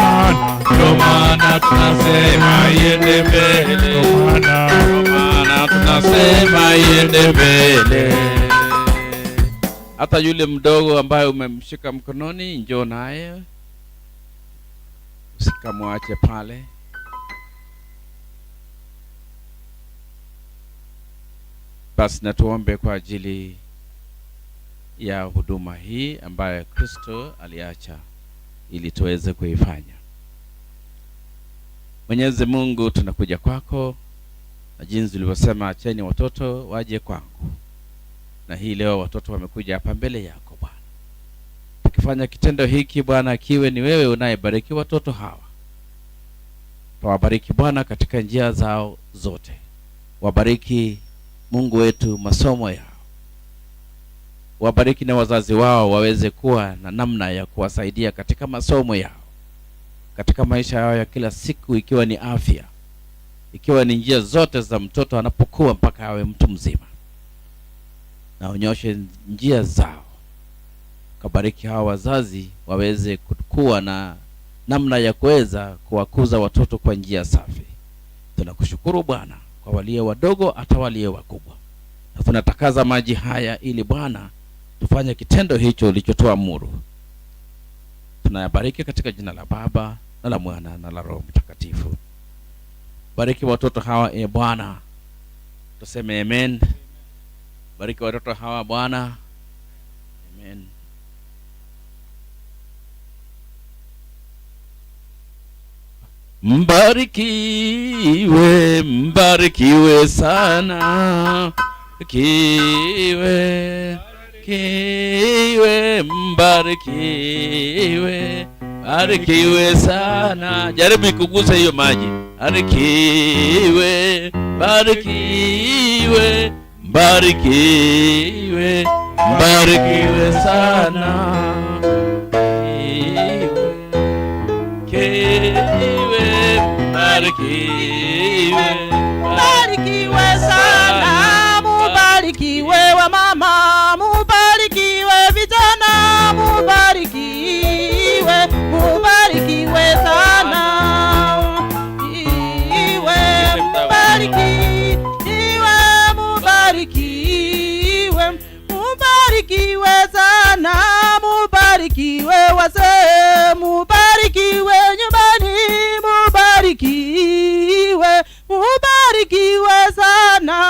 maana tunasema iende mbele, ndio maana tunasema iende mbele. Hata yule mdogo ambaye umemshika mkononi, njoo naye, usikamwache pale. Basi na tuombe kwa ajili ya huduma hii ambayo Kristo aliacha ili tuweze kuifanya. Mwenyezi Mungu, tunakuja kwako na jinsi ulivyosema, acheni watoto waje kwangu. Na hii leo watoto wamekuja hapa mbele yako Bwana. Tukifanya kitendo hiki Bwana, kiwe ni wewe unayebariki watoto hawa. Tuwabariki Bwana katika njia zao zote. Wabariki Mungu wetu masomo yao. Wabariki na wazazi wao waweze kuwa na namna ya kuwasaidia katika masomo yao, katika maisha yao ya kila siku, ikiwa ni afya, ikiwa ni njia zote za mtoto anapokuwa mpaka awe mtu mzima. Na unyoshe njia zao. Kabariki hawa wazazi waweze kuwa na namna ya kuweza kuwakuza watoto kwa njia safi. Tunakushukuru Bwana kwa walio wadogo hata walio wakubwa. Na tunatakaza maji haya ili Bwana tufanye kitendo hicho ulichotuamuru. Tunayabariki katika jina la Baba na la Mwana na la Roho Mtakatifu. Bariki watoto hawa e Bwana. Tuseme amen. Bariki watoto hawa Bwana. Amen. Mbarikiwe, mbarikiwe sana. Kiwe, kiwe, mbarikiwe, barikiwe sana. Jaribu kugusa hiyo maji. Barikiwe, barikiwe, mbarikiwe, mbarikiwe sana. Kiwe, kiwe, mbarikiwe, mbarikiwe sana. Mubarikiwe wa mama, mubarikiwe vijana, mubarikiwe, mubarikiwe sana. Iwe mbarikiwe, mubarikiwe, mubarikiwe sana, mubarikiwe wazee, mubarikiwe nyumbani, mubarikiwe, mubarikiwe sana.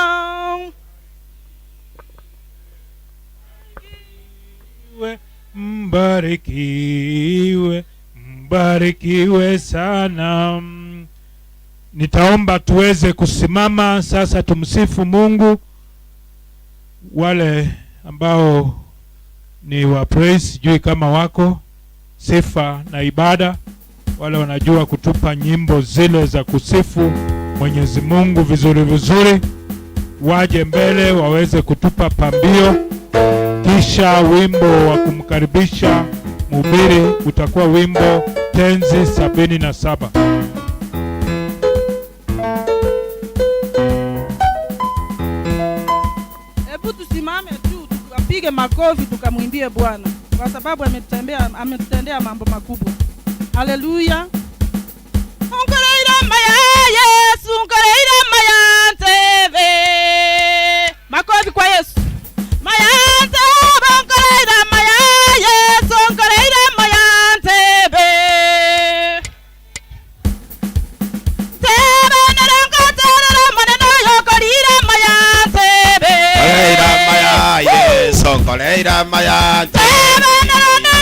Mbarikiwe, mbarikiwe sana. Nitaomba tuweze kusimama sasa tumsifu Mungu. Wale ambao ni wa praise, sijui kama wako sifa na ibada, wale wanajua kutupa nyimbo zile za kusifu Mwenyezi Mungu vizuri vizuri, waje mbele waweze kutupa pambio. Kisha wimbo wa kumkaribisha mhubiri utakuwa wimbo tenzi 77. Hebu tusimame tu tukapige makofi tukamwimbie Bwana, kwa sababu ametutendea mambo makubwa. Haleluya. Onkoleira maya Yesu, onkoleira maya ntebe. Makofi kwa Yesu. Maya ntebe, onkoleira maya Yesu, onkoleira maya ntebe. Tebe narango terera maneno yokorira maya ntebe. Onkoleira maya Yesu, onkoleira maya ntebe. Tebe narango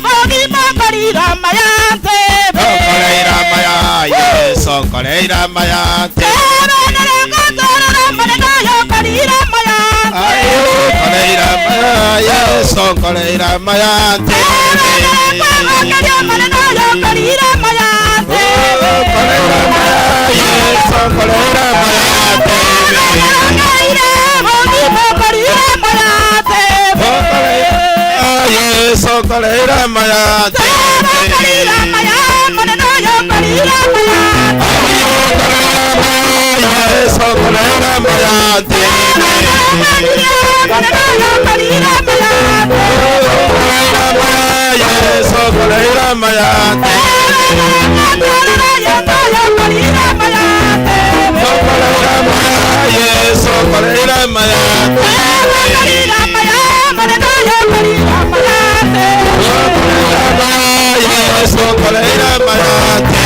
bogima korira maya ntebe. Onkoleira maya Yesu, onkoleira maya ntebe. Tebe narango terera maneno yokorira maya ntebe. Onkoleira maya Yesu, Yesu nkoleira mayante Yesu nkoleira mayante Yesu nkoleira mayante Yesu nkoleira mayante Yesu nkoleira mayante Yesu nkoleira mayante Yesu nkoleira mayante Yesu nkoleira mayante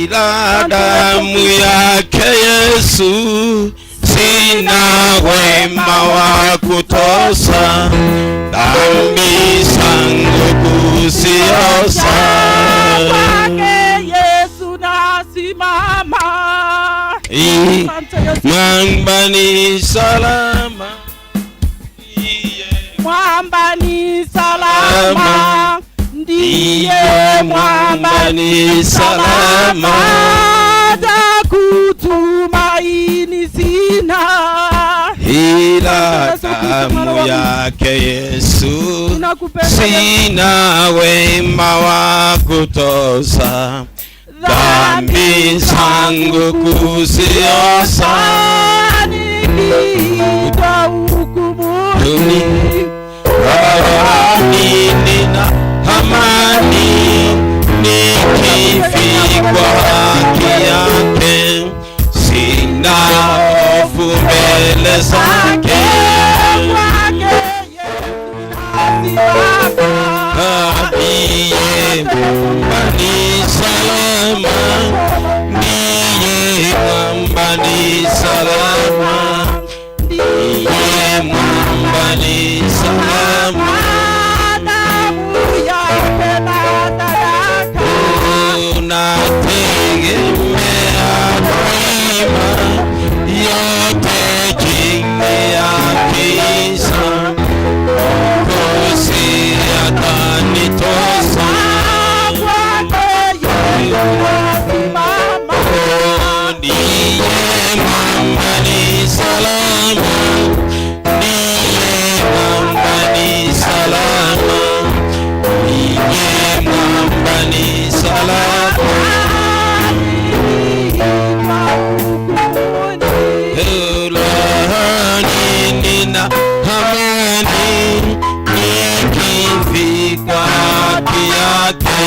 Damu yake Yesu sina wema wa kutosha, dhambi zangu kuziosha. Kwake Yesu nasimama, Mwamba ni salama, mwamba ni salama, ndiye mwamba ni salama. Ataku Bila damu yake Yesu sina wema wa kutosha, dhambi zangu kuziosha. Nikiitwa hukumuni, rohoni nina amani, nikifikwa haki yake sina hofu mbele zake. Ndiye mwamba ni salama, ndiye mwamba ni salama, ndiye mwamba ni salama. Unategemea daima yote chini ya kisa, Mwokozi atanitosa. Ndiye mwamba ni salama, ndiye mwamba ni salama, ndiye mwamba ni salama. Rohoni nina amani, nikifikwa haki yake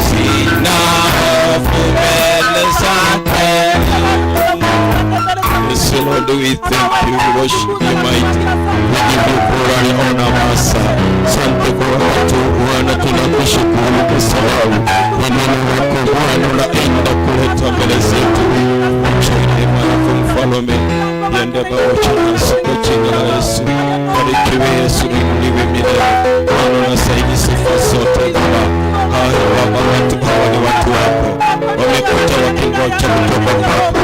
sina hofu mbele zake. Yes, Lord, we thank you, we worship you, mighty. We give you glory, honor, Master. Asante kwa wakati huu Bwana, tunakushukuru kwa sababu maneno yako Bwana unaenda kuleta mbele zetu. Acha neema yako Mfalme iende pamoja nasi kwa jina la Yesu. Barikiwe Yesu, inuliwe milele. Bwana unastahili sifa zote Baba. Haya Baba, watu hawa ni watu wako, wamekuja wakingoja kutoka kwako,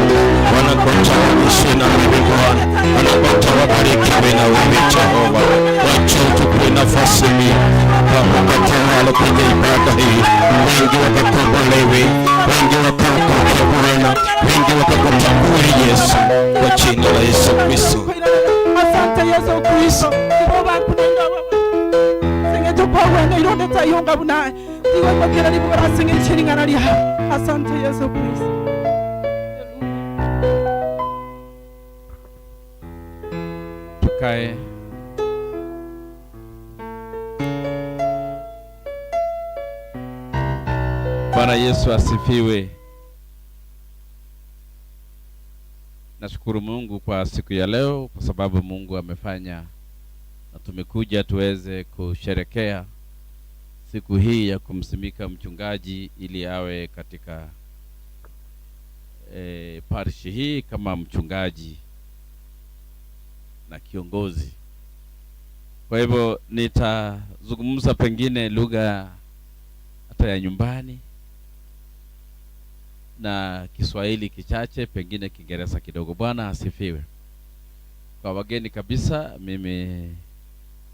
wanangoja waishi na wewe Bwana, wanangoja wabarikiwe na wewe Jehova. Wacha uchukue nafasi hii Baba, ukatawale kwenye ibada hii, wengi wakakombolewe, wengi wakaokoke Bwana, wengi wakakutambue Yesu, kwa jina la Yesu Kristo. Asante Yesu Kristo. Ngoba kunenda singejo kwa wena ilonde tayonga buna iwe makera libora singe chiringana lya. Asante Yesu Kristo. Tukae. Bwana Yesu asifiwe. Nashukuru Mungu kwa siku ya leo, kwa sababu Mungu amefanya na tumekuja tuweze kusherekea siku hii ya kumsimika mchungaji ili awe katika parishi hii kama mchungaji na kiongozi. Kwa hivyo nitazungumza pengine lugha hata ya nyumbani na Kiswahili kichache, pengine Kiingereza kidogo. Bwana asifiwe. Kwa wageni kabisa, mimi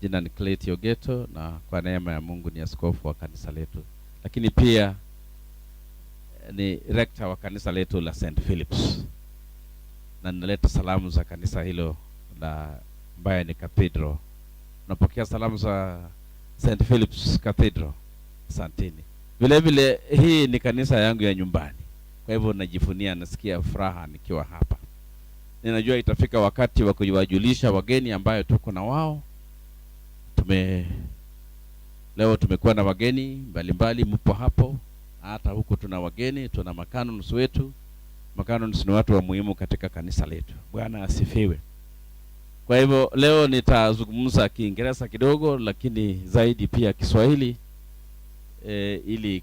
jina ni Clayton Ogeto, na kwa neema ya Mungu ni askofu wa kanisa letu, lakini pia ni rector wa kanisa letu la St. Philip's, na ninaleta salamu za kanisa hilo la ambaye ni cathedral. Napokea salamu za St. Philip's Cathedral. Asanteni. Vile vile hii ni kanisa yangu ya nyumbani, kwa hivyo najivunia, nasikia furaha nikiwa hapa. Ninajua itafika wakati wa kuwajulisha wageni ambayo tuko na wao. Leo tumekuwa na wageni mbalimbali, mpo hapo, hata huku tuna wageni, tuna makanons wetu. Makanons ni watu wa muhimu katika kanisa letu. Bwana asifiwe. Kwa hivyo leo nitazungumza Kiingereza kidogo, lakini zaidi pia Kiswahili, ili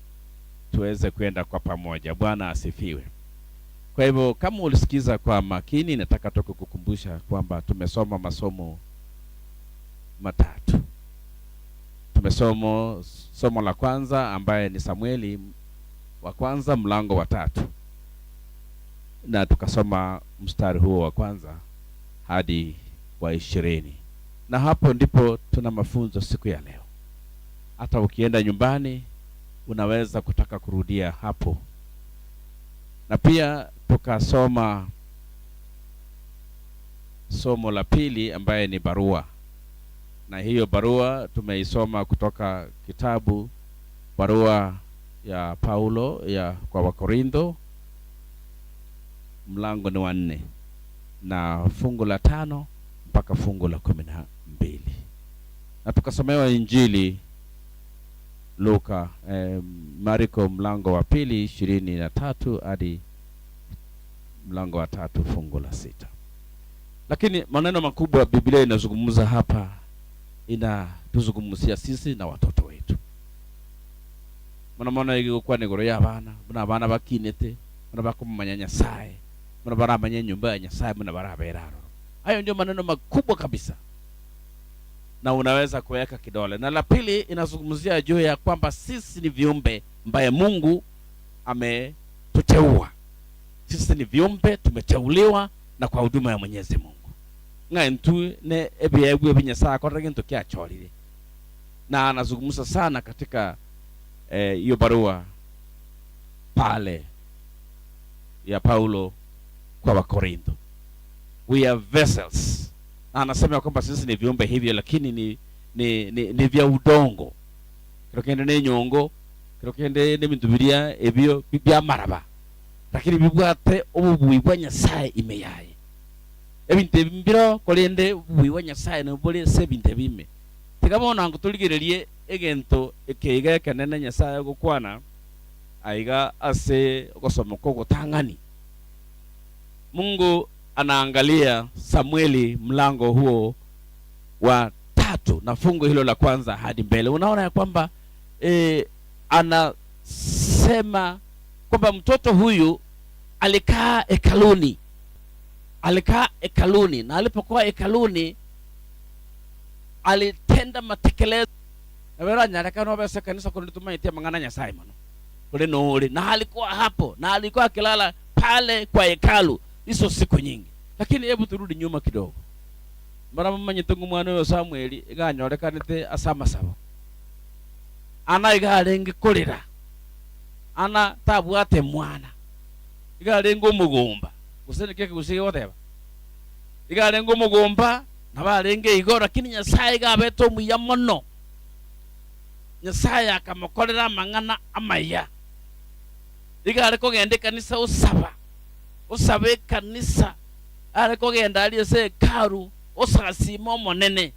tuweze kwenda kwa pamoja. Bwana asifiwe. Kwa hivyo kama ulisikiza kwa makini, nataka tu kukukumbusha kwamba tumesoma masomo matatu. Tumesoma somo la kwanza ambaye ni Samueli wa kwanza mlango wa 3, na tukasoma mstari huo wa kwanza hadi wa 20, na hapo ndipo tuna mafunzo siku ya leo. Hata ukienda nyumbani unaweza kutaka kurudia hapo. Na pia tukasoma somo la pili ambaye ni barua, na hiyo barua tumeisoma kutoka kitabu barua ya Paulo ya kwa Wakorintho, mlango ni wa 4 na fungu la 5 mpaka fungu la 12, na tukasomewa Injili Luka, Marko mlango wa 2 23 hadi mlango wa 3 fungu la 6. Lakini maneno makubwa Biblia inazungumza hapa, inatuzungumzia sisi na watoto wetu. Mwana igikuwa ni goro ya bana, mwana bana bakinete, mwana bakumanya Nyasaye, mwana baramanya nyumba ya Nyasaye, mwana barabera. Hayo ndio maneno makubwa kabisa, na unaweza kuweka kidole. Na la pili inazungumzia juu ya kwamba sisi ni viumbe ambaye Mungu ametuteua. Sisi ni viumbe tumeteuliwa na kwa huduma ya Mwenyezi Mungu. Nga ntu ne ebiegwe binyasaye kwa kintu kyacholire. Na anazungumza sana katika hiyo barua pale ya Paulo kwa Wakorintho. We are vessels. Na anasema kwamba sisi ni viumbe hivyo, lakini ni vya udongo. Kirokende ne nyongo, kirokende ne bintu biria ebyo bya maraba. Lakini bibwate obubuyi bwa Nyasaye imeyaye. Ebintu bimbiro kolende obubuyi bwa Nyasaye nobole se bintu bime. Tikabona ngo tuligererie egento ekeiga ekenene Nyasaye gokwana aiga ase ogosoma kogotangani. Mungu anaangalia Samueli mlango huo wa 3 na fungu hilo la kwanza hadi mbele. Unaona ya kwamba anasema kwamba mtoto huyu alikaa hekaluni. Alikaa hekaluni, na alipokuwa hekaluni alitenda matekelezo. Na wera nyaraka no besa kanisa kunituma itia mangana Nyasaye mano. Kule nori, na alikuwa hapo, na alikuwa akilala pale kwa hekalu hizo siku nyingi. Lakini hebu turudi nyuma kidogo. Mara mama nyitungu mwana wa Samueli iganyorekanite asama sabo. Ana igarengi kulira. Ana tabwate mwana. Igarengo mugomba. Usene keke usige whatever. Igarengo mugomba na barenge igo, lakini Nyasaye gabeto muya mono. Nyasaye akamukorera mang'ana amaya. Igare kogenda kanisa usaba. Usabe kanisa are kogenda ali ase karu osasimo monene.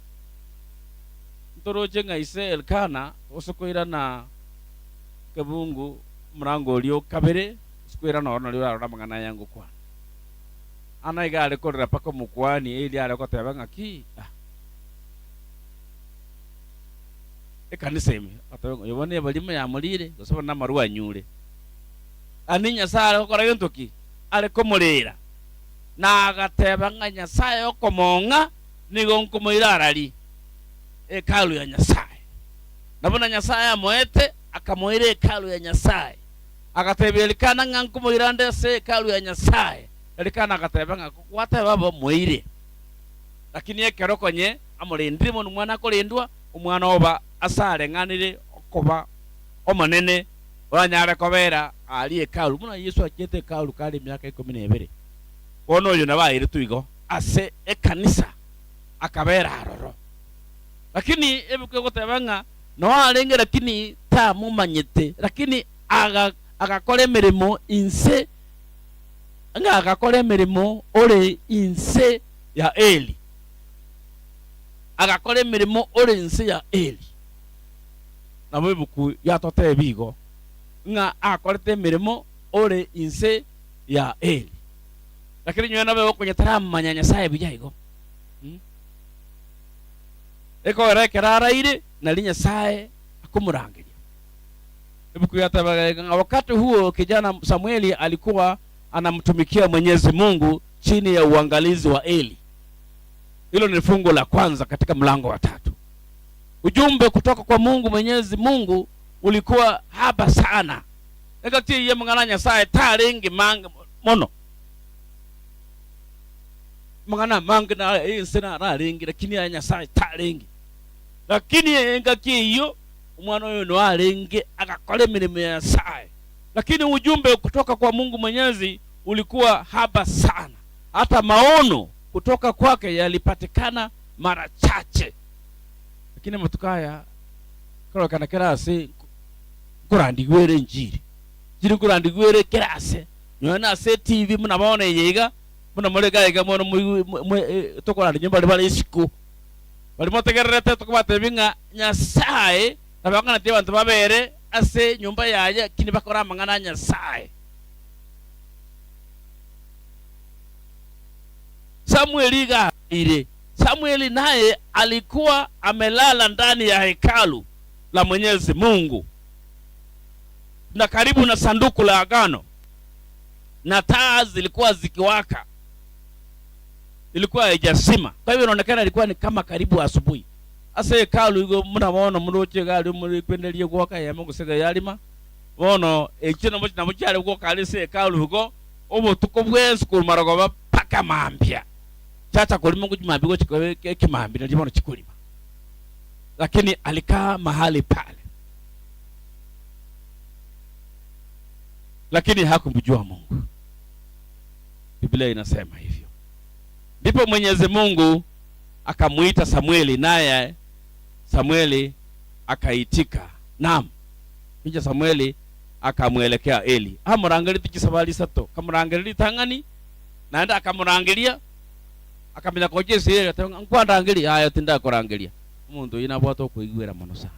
Ntoroche ngaise Elkana osokoira na kabungu mrango lio kabere sikuira no no lio arora mang'ana yangu kwa. Ana igare korera pako mukwani eli are koteba ngaki. Ekanisa imi ataba yobone balimo yamulire gosaba namarwa nyure. Ani Nyasaye okora gentoki are komurera. Na agateba nga Nyasaye okomonga nigo nkomoirarari hekalu ya Nyasaye. Nabona Nyasaye amoete akamoire hekalu ya Nyasaye. Agateba Elikana nga nkomoirande se hekalu ya Nyasaye. Elikana agateba nga kwate babo moire. Lakini ekero konye amurindire mono mwana akorindwa omwana oba asare ng'anire okoba omonene oranyare kobera ali hekalu. Muna Yesu achete hekalu kali miaka 12. Bono oyo nabaire tuigo ase ekanisa akabera aroro. Lakini ebukwe goteba ng'a no arenge, lakini tamumanyete, lakini agakora emirimo inse, nga agakora emirimo ore inse ya Eli. Agakora emirimo ore inse ya Eli. Nabo ebuku yatote bigo nga akorete emirimo ore inse ya Eli. Lakini nyowe nabe okonyetaramanya Nyasaye bijaigo. Eko rekera na Nyasaye akumurangiria. Ebuku yatabaga wakati huo kijana Samueli alikuwa anamtumikia Mwenyezi Mungu chini ya uangalizi wa Eli. Hilo ni fungu la kwanza katika mlango wa 3. Ujumbe kutoka kwa Mungu Mwenyezi Mungu ulikuwa haba sana. Ekati ye mangana Nyasaye taringi mang mono. Mangana mang na insena raringi, lakini ya Nyasaye taringi. Lakini engaki hiyo omwana oyo no arenge agakora emirimo ya Nyasaye. Lakini ujumbe kutoka kwa Mungu Mwenyezi ulikuwa haba sana. Hata maono kutoka kwake yalipatikana mara chache. Lakini matukaya kana kerase nkurandigwere njiri njiri nkurandigwere kerase nyona se TV muna baone yega muna murega iga mono tukorandi nyumba bali isiku bali motegererete tukubatebinga Nyasaye nabangana tie bantu babere ase nyumba yaye kini bakora mangana Nyasaye. Samueli gaire Samueli naye alikuwa amelala ndani ya hekalu la Mwenyezi Mungu na karibu na sanduku la agano, na taa zilikuwa zikiwaka, ilikuwa haijazima. Kwa hivyo inaonekana ilikuwa ni kama karibu asubuhi. Ase hekalu igo mnaona muroche gali muri kwendelie gwaka ya Mungu sega yalima bono ekino mochi na mukyale gwoka alise hekalu hugo obutuko bwensi kumarogoba paka mambya chacha kulima kujimambi go chikobe kimambi na libono chikulima, lakini alikaa mahali pale, lakini hakumjua Mungu. Biblia inasema hivyo. Ndipo Mwenyezi Mungu akamuita Samueli, naye Samueli akaitika. Naam. Kisha Samueli akamuelekea Eli. Amurangelia tikisabali sato. Kamurangelia tangani. Naenda akamurangelia. Akamenya kojesi yeye atanga nkwandangelia haya tinda kurangelia. Umuntu inabwato kuigwera mono sana.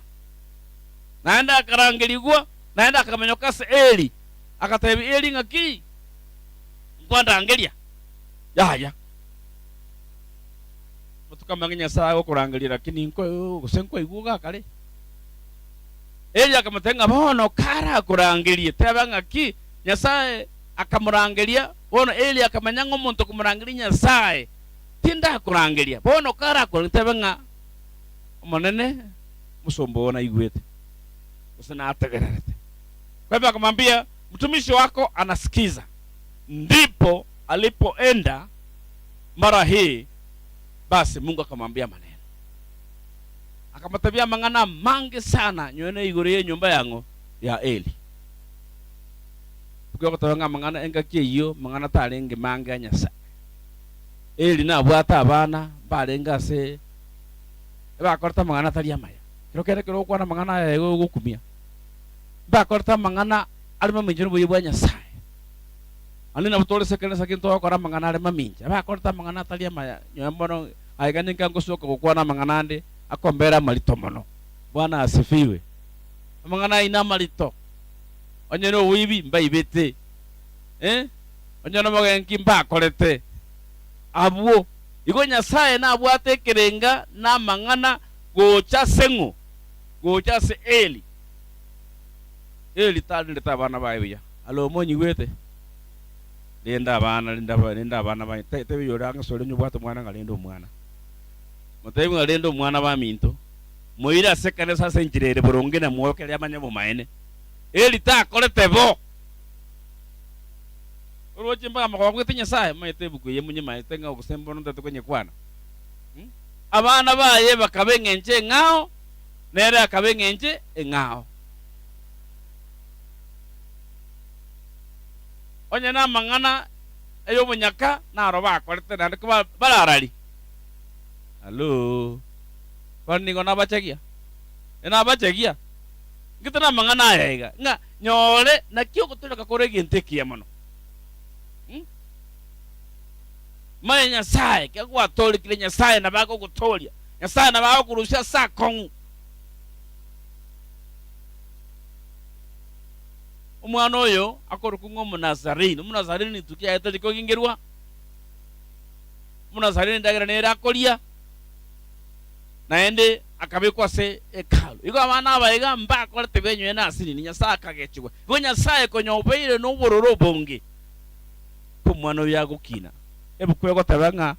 Naenda akarangeligwa, naenda akamenyoka se Eli. Akatebi Eli ngaki nkwandangelia. Yaya. Mutukamanya Nyasaye okurangelia lakini nko gusenko iguga kale. Eli akamutenga bono kara kurangelia teba ngaki Nyasaye akamurangelia bono Eli akamanya ngomuntu kumurangelia Nyasaye tinda kurangelia bono kara kurangelia teba nga omonene musombo ona igwete usina ategererete. Kwa hivyo akamwambia mtumishi wako anasikiza. Ndipo alipoenda mara hii basi Mungu akamwambia maneno. Akamtabia mangana mangi sana nywene igore nyumba yango ya Eli. Tukio mangana engakie iyo mangana tarenge mange ya Nyasaye. Eli na bwata abana barenga se bakorta mangana tari amaya. Kiro kere kiro kwana mangana ya gukumia. Bakorta mangana alima minjiro buye bwa Nyasaye. Ani na butore sekere sakinto akora mangana alima minja. Bakorta mangana tari amaya nyambono aiganye nkango gukwana mangana ande akombera malito mono. Bwana asifiwe. Mangana ina malito. Onyero wibi mbaibete. Onyero mogenki mbakorete. Abwo igo Nyasaye na abwate kerenga na mangana gocha sengo. Gocha se Eli. Eli talinde abana bae. Alo monyi wete. Linda abana linda abana bae. Tebe yoranga sore nyubwate mwana ngalenda omwana. Mutebi ngalenda omwana ba minto. Moira sekane sasa njirere boronge na mwoke lya manya bomaene. Eli takorete bo. Uroche mbaga makwa Nyasaye maite buku ye munye maite nga okusembo no tatu kwana. Abana baye bakabengenje ngao nere akabengenje ngao. Onye na mangana eyo munyaka naro bakorete nande bararari. Hello. Kwani ngo nabachegia? Enabachegia. Ngitana mangana yaiga. Nga nyore nakio kutuka kore gintekia mono. Maya Nyasaye kyagwa tori kile Nyasaye na bako kutolia. Nyasaye na bako kurusha sakongu. Omwana oyo akorukunga omunazarini. Omunazarini tukia etaliko gingerwa. Omunazarini ndagira nera akolia. Naende akabikwa se hekalu. Igo abana abaiga mbakorete benywe na asini ni Nyasaye akagechigwa. Igo Nyasaye konyobeire n'obororo bonge. Kumwana oyo agokina. Ebuku egoteba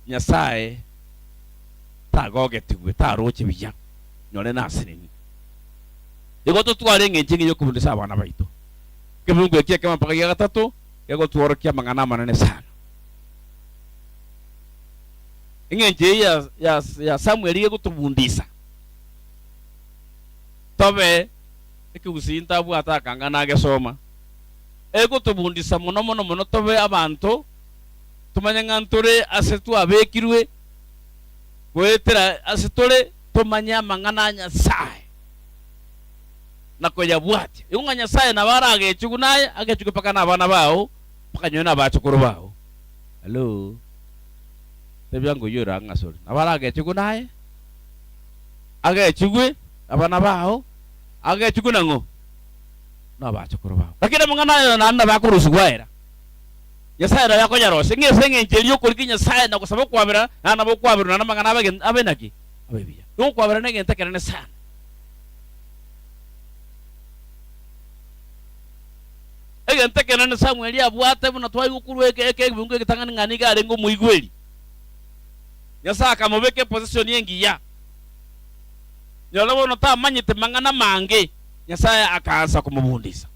Nyasaye tagogetigwe taroche biya nyore na asini. Igo totware ng'enche ngiyo kubundisa abana baito. Kibungu ekia kama mpaka ya gatatu yagotworokia mangana manene sana. Ng'enche ya Samuel yegotubundisa. Tobe ekigusinta bwata kangana agesoma. Egotubundisa mono mono mono tobe abantu Tumanye ng'a ntore ase twabekirwe gwetera ase tore tumanye amang'ana a Nyasaye na koyabwatia. Igo ng'a Nyasaye nabo aragechugu naye agechugu mpaka na abana bao mpaka nyowe na abachukuru bao. Hello. Tebia ngo yura ng'asori. Nabo aragechugu naye agechugwe abana bao agechugu nang'o na abachukuru bao. Lakini amang'ana ayo naende bakorusigwa era. Nyasaye nabo akonyarose ng'ese eng'encho eria okorigia Nyasaye na gosaba okwabera naende nabo okwabera naende amang'ana abe naki abe buya. Igo okwabera na egento ekenene sana. Egento ekenene Samueli abwate buna twaigwa eke eke ebingo egetang'ani ng'a niga arenge omoigweri. Nyasaye akamobeka eposition engiya. Nyora bono tamanyete mang'ana mange, Nyasaye akaanza kumubundisa.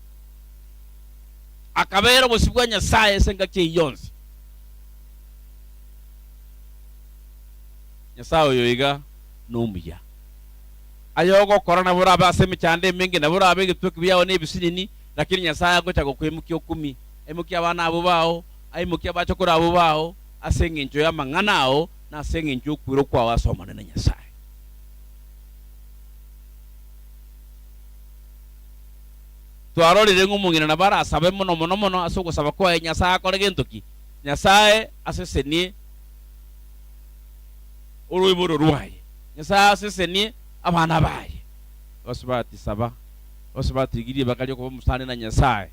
Akabera obosi bwa Nyasaye ase engaki eyio yonsi. Nyasaye oyo iga nomuya. Aye ogokora nabo orabe ase emechando emenge nabo orabe egetweki biao na ebisinini, lakini Nyasaye agocha gokwemukia okumi, aimukia abana abo bao, aimukia abachokoro abo bao, ase eng'encho ya amang'ana ao na ase eng'encho okwira okwao ase omonene Nyasaye. Twarorire ng'a omong'ina nabo arasabe mono mono mono ase ogosaba kwaye Nyasaye akore gento ki? Nyasaye asesenie oroiboro rwaye. Nyasaye asesenie abana baye. Basubati saba, basubati girie bakaria koba omusani na Nyasaye.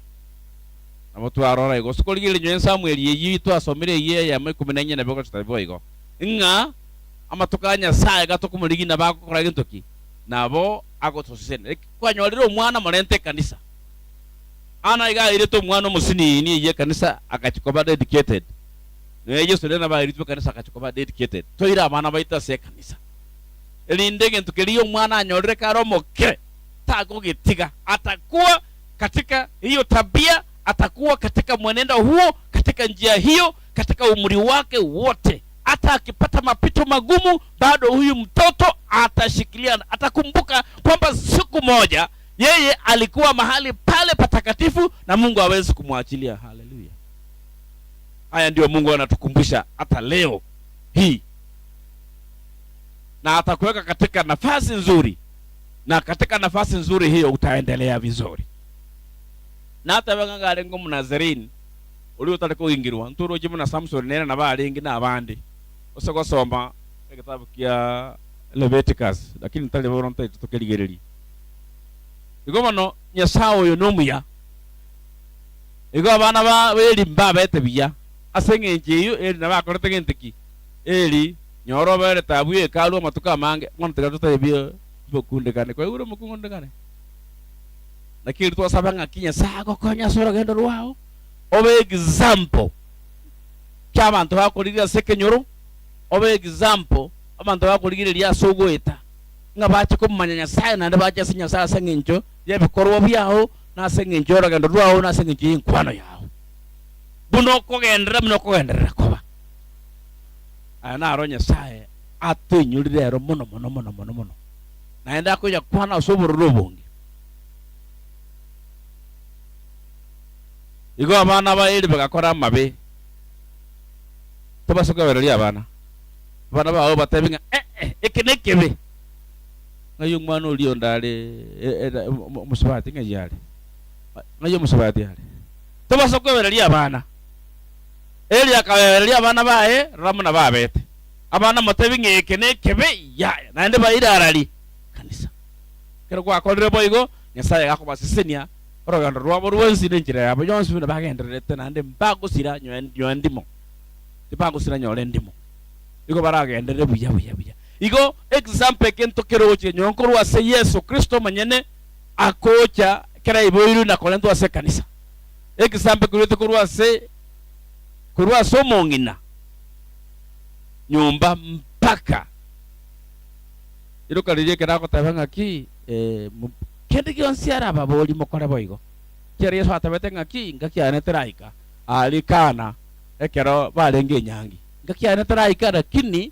Nabo twarora igo sikorigereria nyowe Samueli eyio twasomire eyio eyemo ikomi na enye nabo gochita bo igo. Ng'a amatuko a Nyasaye gatokomorigi nabo agokora gento ki? Nabo agotosesenia. Kwanyorire omwana morente ekanisa. Ana iga airete omwana omosinini eyio ekanisa akachikoba dedicated. Noe Yesu rero nabo airetwe ekanisa akachikoba dedicated. Toire abana baito ase ekanisa. Erinde egento keria omwana anyorire kare omoke tagogetiga. Atakuwa katika hiyo tabia, atakuwa katika mwenendo huo, katika njia hiyo, katika umri wake wote. Hata akipata mapito magumu, bado huyu mtoto atashikilia, atakumbuka kwamba siku moja yeye alikuwa mahali pale patakatifu na Mungu hawezi kumwachilia. Haleluya. Haya ndio Mungu anatukumbusha hata leo hii. Na atakuweka katika nafasi nzuri, na katika nafasi nzuri hiyo utaendelea vizuri. Na hata wenganga arengo Mnazarini uri utari kuingirwa nturo jimu na Samson nera na baringi na abandi ose gosoma ekitabu kia Leviticus, lakini ntari bono ntari tukerigereri. Igo bono Nyasaye oyo nomuya. Igo abana ba Eli mbabete buya ase eng'encho eyio Eli nabakorete gento ki? Eli nyoro obere tabu ekaru amatuko amange bono tiga totebie bokundekane kwaigure mokung'undekane. Lakini twasaba ng'aki Nyasaye agokonya ase orogendo rwao obe example kia abanto bakorigereria ase ekenyoro, obe example abanto bakorigereria ase ogoeta ng'a bache komanya Nyasaye naende bache ase Nyasaye ase eng'encho ya ebikorwa biao na ase eng'encho ya orogendo rwao na ase eng'encho ya enkwano yao. Buna okogenderera buna okogenderera koba. Aya naro Nyasaye atoinyorire ero mono mono mono mono mono. Naende akonya kwana ase obororo obonge. Igo abana ba Eli bagakora amabe. Tobasokebereria abana. Abana bao batebi ng'a eke nekebe. Ng'ai omwana oria onde are omusubati ng'ai are. Ng'ai omusubati are. Tobasokebereria abana. Eli akabereria abana baye rora buna babete. Abana motebi ng'a eke nekebe yaya. Naende baire arari kanisa. Kero gwakorire boigo Nyasaye agakobasesenia orogendo rwabo rwensi na enchera yabo yonsi buna bagendererete naende mbagosira nyoe ndimo. Tibagosira nyore ndimo. Igo baragenderere buya buya buya. Igo example kento keroche nyonkoro ase Yesu Kristo manyene akocha kera iboiru na korentwa ase kanisa. Example kurete korwa ase omong'ina nyumba mpaka iroka ririe keragoteba ng'aki kende gionsi arababori mokore boigo. Kera Yesu atabete ng'aki ngaki ane teraika arikana ekero barenge enyangi ngaki ane teraika, lakini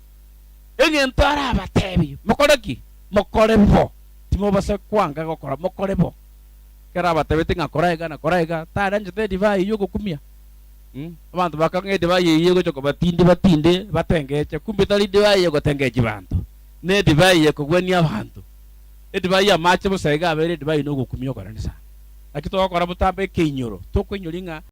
egento arabatebi mokore ki? Mokore bo. Timobase kwanga gokora mokore bo. Kera abatebete ng'a kora iga na kora iga taranchete edivai yogokumia Abantu bakang'e edivai eye egocha kobatindi batinde batengeche, kumbe tari edivai egotengechi banto, na edivai ekogwenia abanto. Edivai ya amache bosa iga abere edivai na ogokumia okorani sana. Naki togokora botambe ekeinyoro, tokoinyori ng'a